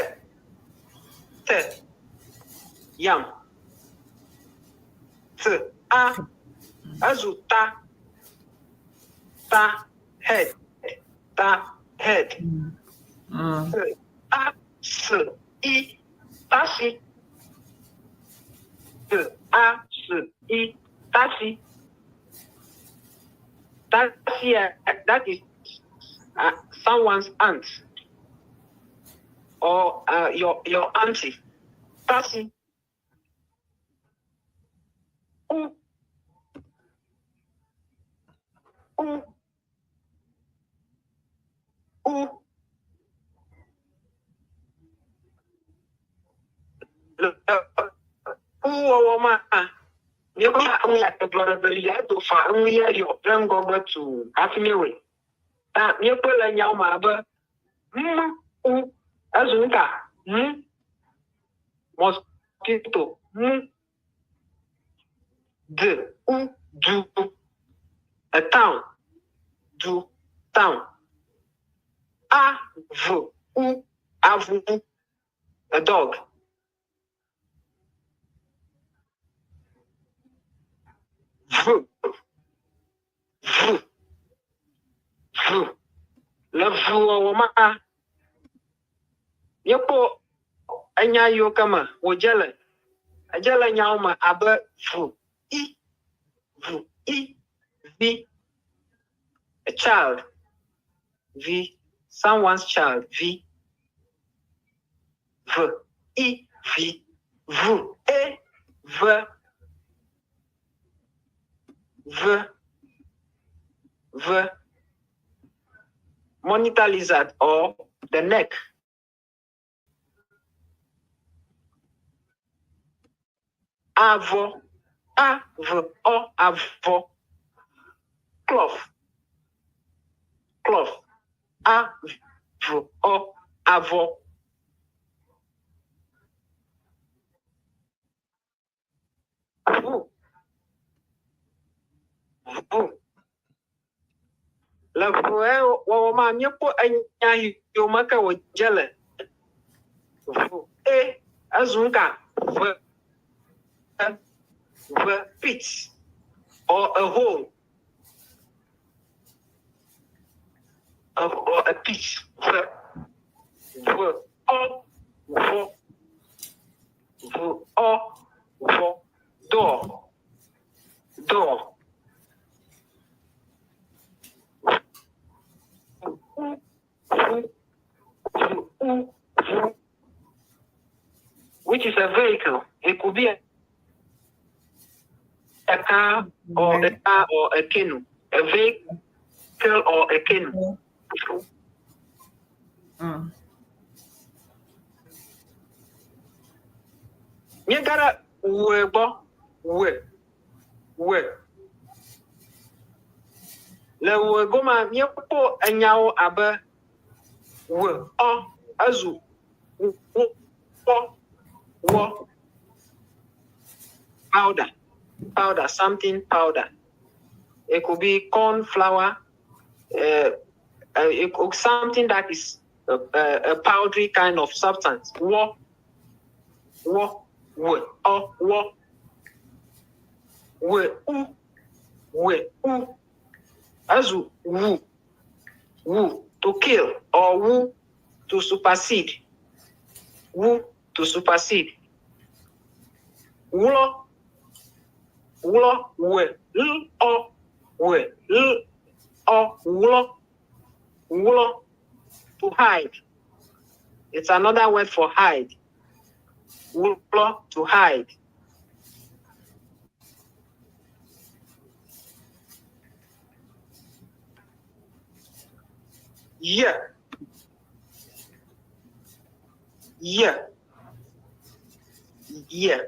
Te yam T A ezu ta ta head ta head T A S I tasi T A S I tasi tasi that is someone's aunt or your your auntie tasi U U U Le U wɔwɔ ma míekpɔ enu ya egblɔ ɖe be ya do fa enu ya yɔ ɖe ŋgɔgbe tu hafi míewɔe. Ta míekpɔe le nyawo me abe M U ezu nuka? M mosquito M D U du a town du town A V U avu a dog. V V V Le V wɔwɔ ma míekpɔ enya yiwo ke me wòdze le. Edze le nyawo me abe V I V I V a child V someone's child V V I V V E V V V monitor lizard or the neck. Avɔ A V Ɔ avɔ cloth cloth A V Ɔ avɔ. Ʋu ʋu Le ʋu wɔwɔ ma míekpɔ enya yiwo me ke wòdze le. Ʋu e ezu nuka? Ʋe ʋe pit or a hole or a pit ʋe ʋe ɔ ʋɔ ʋu ɔ ʋɔ door door which is a vehicle. It could be a, a car or a car or a canoe. A vehicle or a canoe. Míegara wue gbɔ wue wue. Le wue gomea míekpɔ enyawo abe W ɔ ezu w wɔ wɔ powder powder something powder. It could be corn flour, it could, something that is a powdery kind of substance. Wɔ wɔ w ɔ wɔ w u w u ezu wu wu to kill or wu to supersede. Wu to supersede. Wlɔ wlɔ w l ɔ w l ɔ wlɔ wlɔ to hide. It's another word for hide. Wlɔ to hide. Yeah. Yeah. Yeah.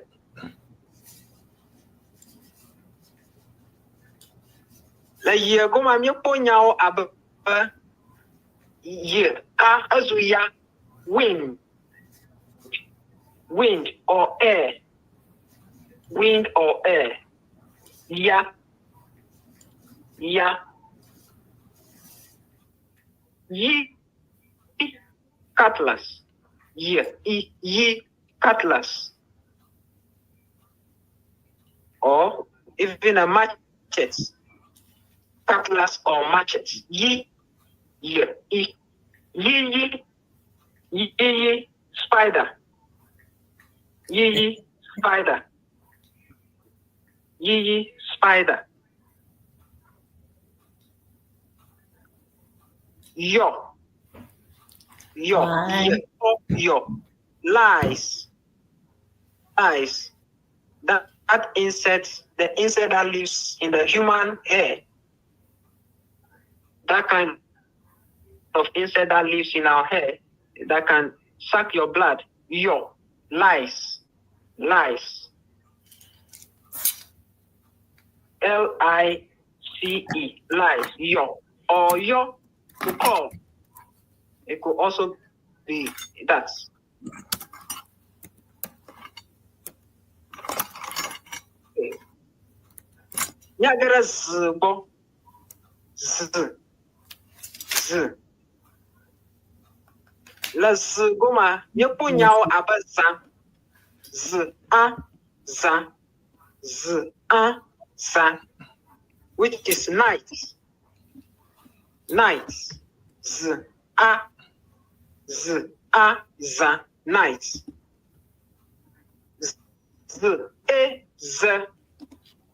Le yie gɔmea míekpɔ nyawo abe ye ka ezu ya wind wind or air wind or air ya ya yi cutlass ye i yi cutlass or even a machete cutlass or machete yi ye i yi yi yi yi spider yi yi spider yi yi spider yɔ yɔ Lie. yɔ yɔ lies lies that, that insect the insect that lives in the human hair that kind of insect that lives in our hair that can suck your blood your lies lies L I C E lies your or your to call it could also be that. Míage ɖe z gbɔ. Z. Z. Le z gomea, míekpɔ nyawo abe zã, z a zã, z a zã, which is night. Night. Z a z a zã night. Z e z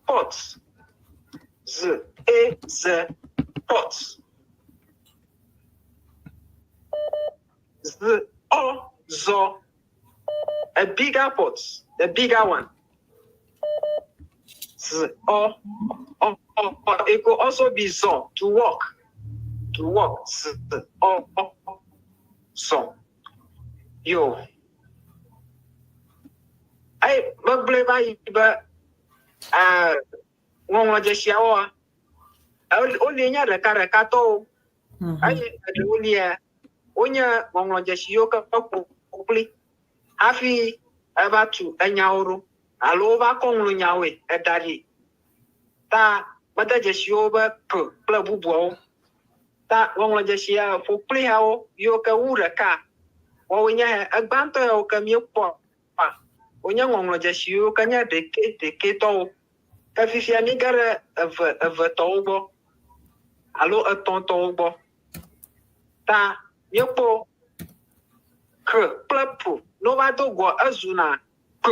pot. Z e z pot. Z o zo a bigger pot, the bigger one. Z o o o o. It could also be zo to walk. To walk. Z o o zo. Yo. Ai megblɔe va yi be ŋɔŋlɔdzesiawoa woli nye ɖekaɖekatɔwo eye eɖewo lia wonye ŋɔŋlɔdzesi yiwo ke ƒo kpli hafi eva tu enyawo ɖo alo wova kɔ ŋlɔ nyawoe eda ɖi ta mede dzesiwo be p kple bubuawo ta ŋɔŋlɔdzesia ƒo kpli hawo yiwo ke wu ɖeka woawoe nye egbãtɔ yawo ke míekpɔ wonye ŋɔŋlɔdzesi yiwo ke nye ɖekɛ ɖekɛtɔwo ke fifia míge ɖe eve evetɔwo gbɔ alo etɔ̃tɔwo gbɔ ta míekpɔ k kple p ne wova do goa ezuna k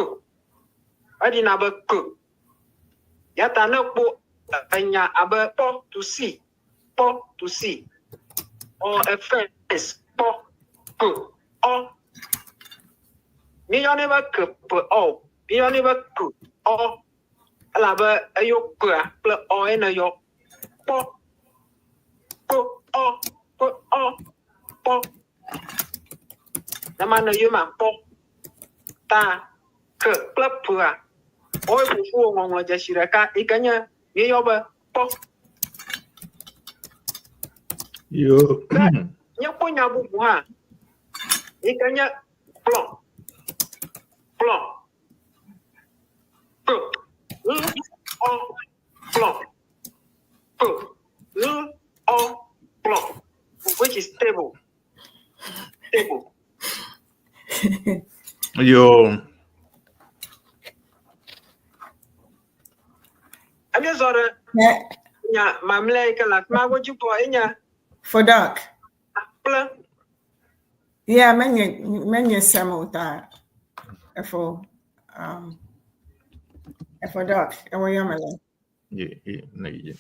eɖina be k ya ta ne kpɔ enya abe kpɔ to see kpɔ to see or a fence kpɔ k ɔ míeyɔnɛ be k p ɔ míeyɔnɛ be k ɔ elabe eyo kea kple ɔ ye ne yɔ kpɔ k ɔ k ɔ kpɔ nema ne yɔ ma kpɔ ta k kple p-a woe ƒoƒu wɔ ŋɔŋlɔdzesi ɖeka yi ke nye míeyɔ be kpɔ. Yo. Míekpɔ nya bubu hã yi ke nye kplɔ, kplɔ, p, l, ɔ, kplɔ, p, l, ɔ, kplɔ, which is table, table. Yo. Míezɔ ɖe nya mamlɛ yi ke le afi ma godzi kpɔ enye For dark. Kple. Yeah, menye menye semo ta efo efo dark. Ewo yamele. Yeah, yeah, no, yeah.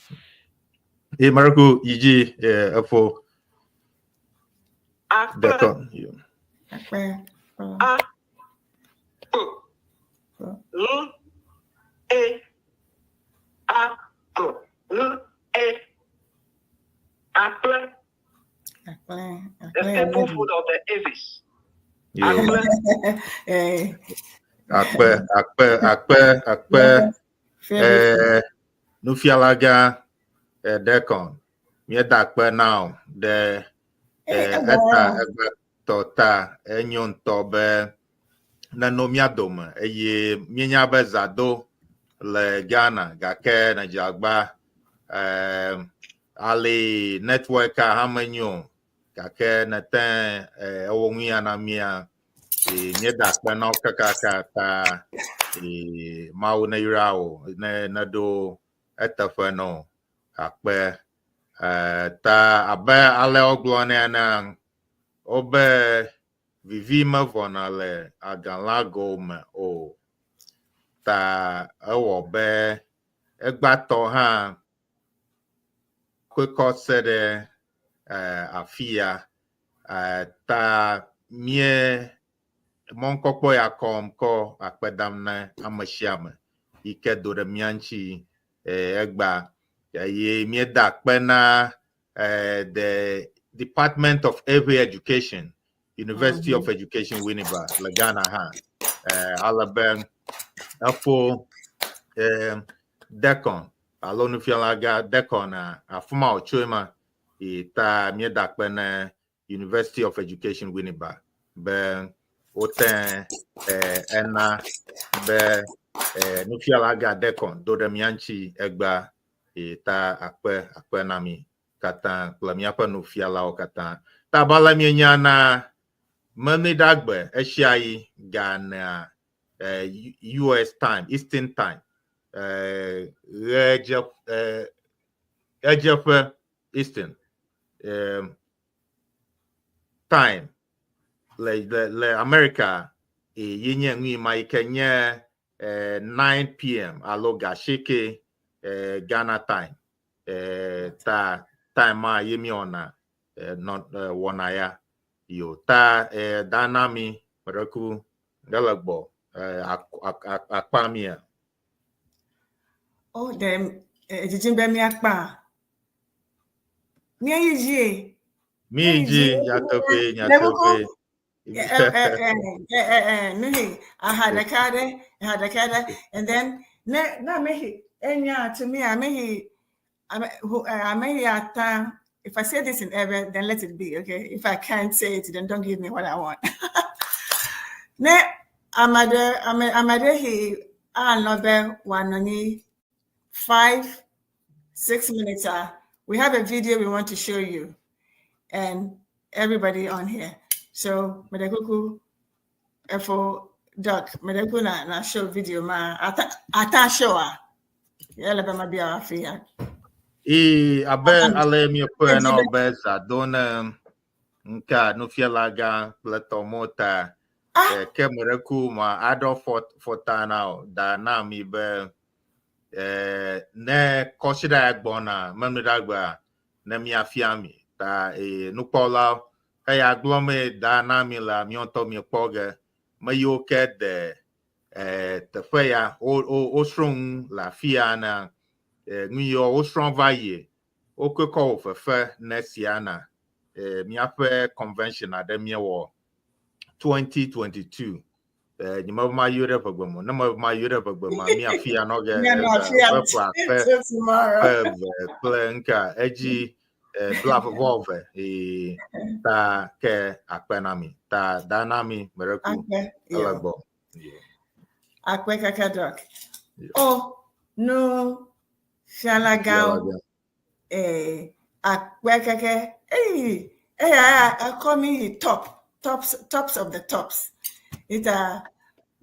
Hey, Marco, EG, efo. D'accord. Akpe. A. P. L. E. A. P. L. E. Akple. Akple. The staple food of the Avis. Yeah. Akple. Eh, Akpe, akpe, akpe, akpe. favorite. Eh, nufialagã eh, Decon, míeda akpe na wò ɖe Eh, eh, eta egbetɔ ta enyo ŋutɔ be neno mía dome eye míenya be zã do le Ghana gake nedze agba eh, ali network a hã menyo o gake nete eh, ewɔ nu ya na mía eh, míeda akpe na wo kakaka ta eh, Mawu neyra wò ne neɖo eteƒe na wò akpe eh, ta abe ale wogblɔ nɛ ene wobe vivi mevɔna le agalãgo me o ta ewɔ be egbatɔ hã kɔkɔ se ɖe eh, afi ya eh, ta mie mɔnkpɔkpɔ ya kɔm kɔ akpe dam na ame sia ame yi ke do ɖe mía ŋuti eh, egba eye míeda akpe na eh, the Department of Ewe Education, University of Education Winneba le Ghana hã. Eh, ale be efo eh, Decon alo nufialagã Decon a afi ma wòtsoe ma yi ta míeda akpe na University of Education Winneba be wote eh, ena be eh, nufialagã Decon do ɖe mía ŋuti egbea yi ta akpe akpe na mi katã kple míaƒe nufialawo katã. Ta abe ale míenya na Memleɖagbe esia yi Ghana eh, US time, Eastern time, eh, ɣedze eh, ɣedzeƒe Eastern eh, time le le le America eh, ye nye nu yi ma yi ke nye eh, 9 pm alo gasieke eh, Ghana time eh, ta time ma ye míewɔna eh, nɔ eh, wɔna ya yo ta eh, dana mi meɖeku ele gbɔ eh, ak- ak- ak- akpa mia. Oh, then edzidzi be míakpa. Míayi dzi. Mi dzi nyateƒe nyateƒe. Mihi aha ɖeka ɖe, aha ɖeka ɖe, and then ne na mihi enya to me, mihi ame yi ata. If I say this in Ewe, then let it be, okay? If I can't say it, then don't give me what I want. Ne amade ame amade hi anɔ be wòanɔ anyi 5, 6 minutes. We have a video we want to show you and everybody on here. So Medekuku efo doc Medeku na na show video ma ata ata show a. Yele be ma bia afi ya. I abe ale míekpɔe na wo be zã do ne nka nufialagã kple tɔmo ta Ah, eh, ke meɖeku ma aɖɔ fɔta na wo da na mi be eh, ne kɔsiɖa ya gbɔna Memleɖagbea ne míafia mi ta eh, nukpɔlawo eya gblɔm da na mi la míawo ŋutɔ miekpɔ ge me yiwo ke de eh, teƒe ya wo wo wosrɔ̃ nu le afi ya na eh, nu yiwo wosrɔ̃ va yi wokɔe kɔ wɔ fefe ne sia na eh, míaƒe convention aɖe míewɔ 2022 eh, nye me ma yɔ ɖe ʋegbe me o. Ne me ma yɔ ɖe ʋegbe ma míafia nɔ ge Yeah, no, ƒe ƒe akpe till tomorrow. ƒe eve kple nka edzi. Blave vɔ eve ee ta ke akpe na mi ta da na mi mereku Akpe. ele Yo. gbɔ. Akpe kaka doc. Yo. Oh, no. Fiala gao. Yo, Eh, akpe keke. Hey, hey, I call me top, tops, tops of the tops. Ita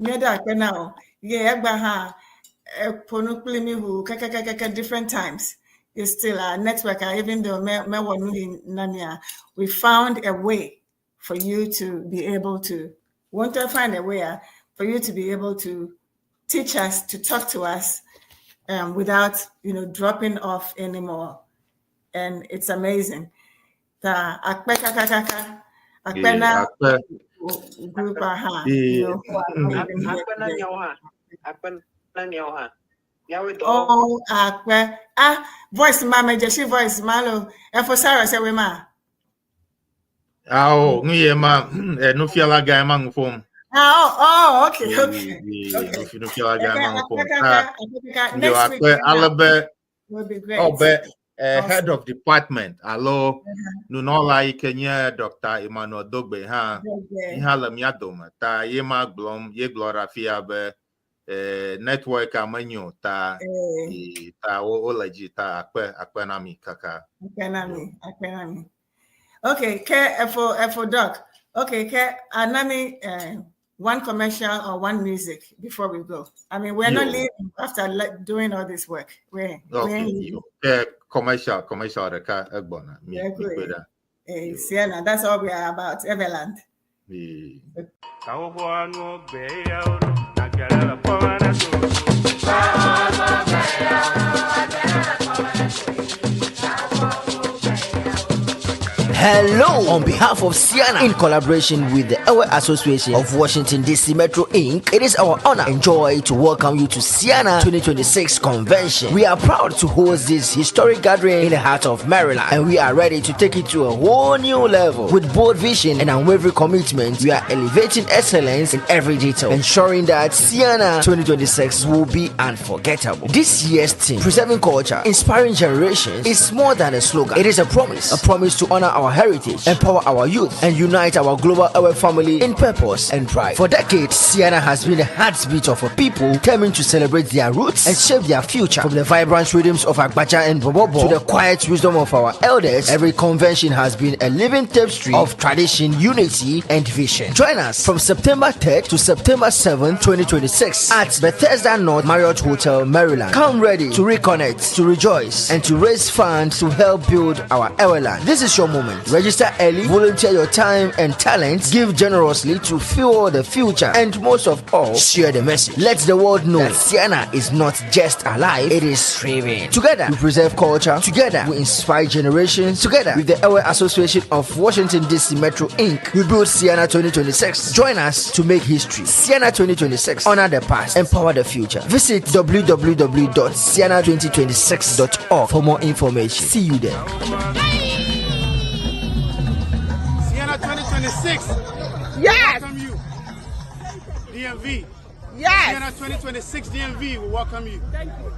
mieda akpe now. Yeah, egba ha. Ponu kpli mi hu keke keke keke different times. It's still a network. Even though me me wonu hi namia, we found a way for you to be able to want to find a way for you to be able to teach us, to talk to us without dropping off anymore. And it's amazing. Ta akpe kaka kaka akpe na Akpe. group aha. Who are not even here Akpe na today. miawo hã. Akpe na miawo hã. Miawoe dɔ. Oh, akpe. Ah, voice ma me jeshi voice malo. Efo Sarah say we ma. Awo nu ye ma nufiala gã ma ŋu ƒom. Ah, oh, okay, okay. Okay. Nufiala gã ma ŋu ƒom. Akpe Ta kaka, akpe kaka. yo Next week akpe ale be will be great. ɔbe Awesome. head of department alo nunɔla yi ke nye Dr. Emmanuel Dogbe hã Okay. yi hã le mía dome ta ye ma gblɔm ye gblɔ ɖe afia be network a menyo ta ta wole dzi ta akpe akpe na mi kaka. Akpe na mi, akpe na mi. Okay, ke efo efo doc. Okay, ke anami one commercial or one music before we go. I mean, we're not Yo. leaving after doing all this work. We're Okay, leaving. yo. Ke commercial commercial ɖeka egbɔna mi Yeah, mi good. kpe ɖa. Eh, Sienna, that's all we are about. Everland. Eh. Hello, on behalf of Sienna, in collaboration with the Ewe Association of Washington DC Metro Inc., it is our honor and joy to welcome you to Sienna 2026 Convention. We are proud to host this historic gathering in the heart of Maryland, and we are ready to take it to a whole new level. With bold vision and unwavering commitment, we are elevating excellence in every detail, ensuring that Sienna 2026 will be unforgettable. This year's theme, Preserving Culture, Inspiring Generations, is more than a slogan. It is a promise to honor our heritage, empower our youth, and unite our global Ewe family in purpose and pride. For decades, Sienna has been the heartbeat of a people determined to celebrate their roots and shape their future. From the vibrant rhythms of Agbadza and Bobobo to the quiet wisdom of our elders, every convention has been a living tapestry of tradition, unity, and vision. Join us from September 3rd to September 7th, 2026 at Bethesda North Marriott Hotel, Maryland. Come ready to reconnect, to rejoice, and to raise funds to help build our Eweland. This is your moment. Register early, volunteer your time and talents, give generously to fuel the future, and most of all, share the message. Let the world know that Sienna is not just alive, it is thriving. Together, we preserve culture. Together, we inspire generations. Together, with the Ewe Association of Washington DC Metro Inc., we build Sienna 2026. Join us to make history. Sienna 2026. Honor the past, empower the future. Visit www.sienna2026.org for more information. See you there. Sienna 2026. Yes. Welcome you. DMV. Yes. Sienna 2026 DMV will welcome you. Thank you.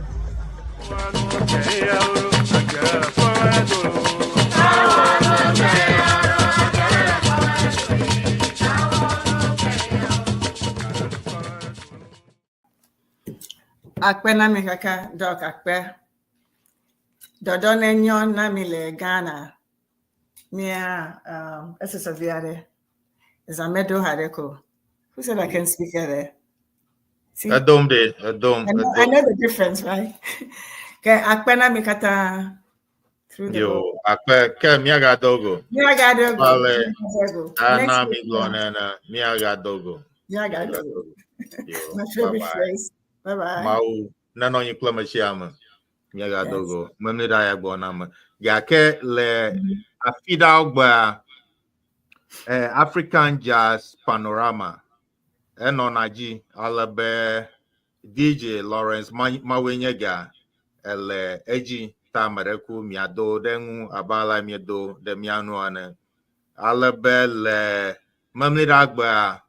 Akpe na mi kaka doc akpe. Dodo nenyo na mi le Ghana. Mia SSVR. Zamedo Hareko. Who said I can speak there? See? Edom de edom. I edom. know the difference, right? Okay, akpe na mi kata through the Yo akpe ke miagadogo. Miagadogo. Ale. Miagadogo. Ana Next mi week, gblɔ nene miagadogo. Miagadogo. Yo, My favorite bye-bye. phrase. Bye bye. Mawu nenɔ anyi kple ame sia ame. Miagadogo. Memli ɖe aya gbɔ na ame. Gake le afi ɖawo gbea, African Jazz Panorama enɔna dzi ale be DJ Lawrence Mawenyega ele edzi ta ame ɖe ku miado ɖe ŋu abe ale miedo ɖe mia nu ene. Ale be le memli ɖe agbea,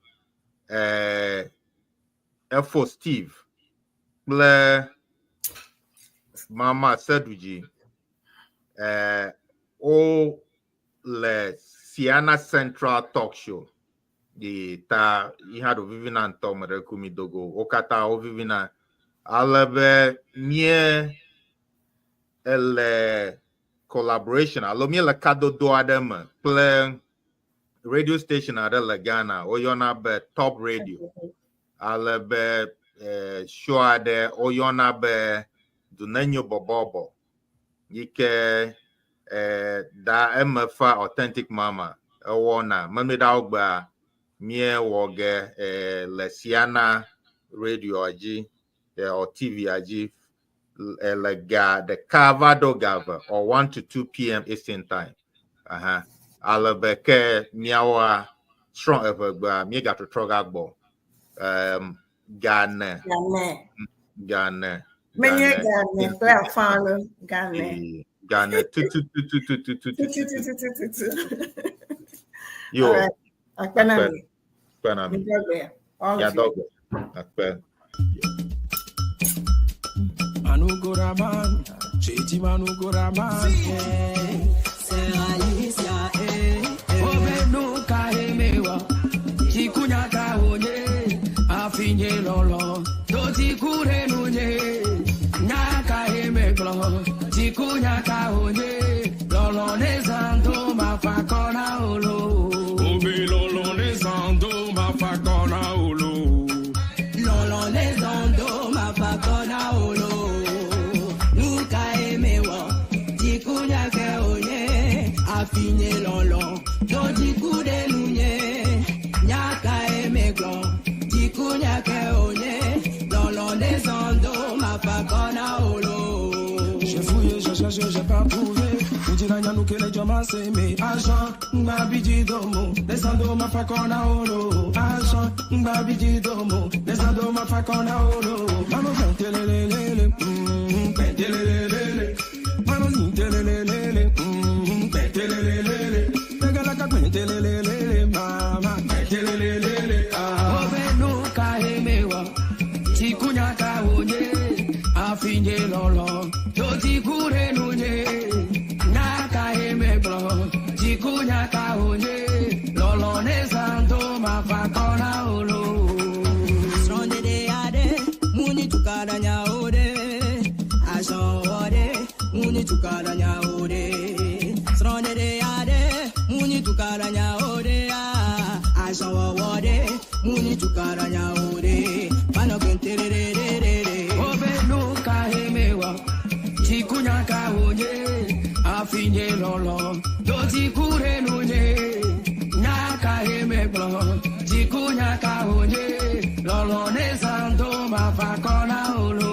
Efo Steve kple Mama Sedudzi. wo le Ceana Central Talk Show. Yi ta yi hã ɖo vivina ŋutɔ me ɖe ku mi dogo. Wo katã wo vivina. Ale be mie ele collaboration alo míele kadodo aɖe me kple radio station aɖe le Ghana. Woyɔna be Top Radio. Ale be show aɖe woyɔna be Dunenyo Bɔbɔbɔ yi ke da eme fa Authentic Mama ewɔna memleɖawo gbea míewɔ ge le Ceana radio dzi or TV dzi le ga ɖeka va ɖo ga eve or 1 to 2 p.m. Eastern time. Aha. Ale be ke míawoa srɔ̃ eʋegbea míegatrɔtrɔ ga gbɔ. Gane. Gane. Gane. Menye gane kple afã lo gane. Gane tu tu tu tu tu tu tu tu tu tu tu tu tu. Yo. All right. Akpe na mi. Akpe na mi. Midɔgbe. All Ya of you. dɔgbe. Akpe. Manugoraman, Cheti Manugoraman. Obenuka emewa, chikunyaka onye, afinye lolo, totikure nunye, nyaka emeglo, chikunyaka onye, lolo nezando mafakona olo. Obe lolo nezando mafakona olo. Lolo nezando mafakona olo. Nuka emewa, chikunyaka onye, afinye lolo, totikure nunye, nyaka emeglo, chikunyaka onye, lolo nezando mafakona olo. J'ai fouillé, j'ai cherché, j'ai pas trouvé. Ujiranya nukele joma seme. Agent, ngabiji domo. Descendo ma fakona olo. Agent, ngabiji domo. Descendo ma fakona olo. Mano pentelelelele. Pentelelelele. Mano zintelelelele. Pentelelelele. Tegalaka pentelelelele. Mama pentelelelele. Ah. Obenu kahemewa. Chikunyaka onye. Afinye lolo. Totikure nunye. Nyaka emeglo. Chikunyaka onye. Lolo nezando mafakona olo. Sronde de ade, muni tukada nyaode. Ajon ode, muni tukada nyaode. Sronde de ade, muni tukada nyaode. Ajon ode, muni tukada nyaode. Mano kenterererere. Obenuka emewa. Chikunyaka onye. Afinye lolo. Totikure nunye. Nyaka emeglo. Chikunyaka onye. Lolo nezando mafakona olo.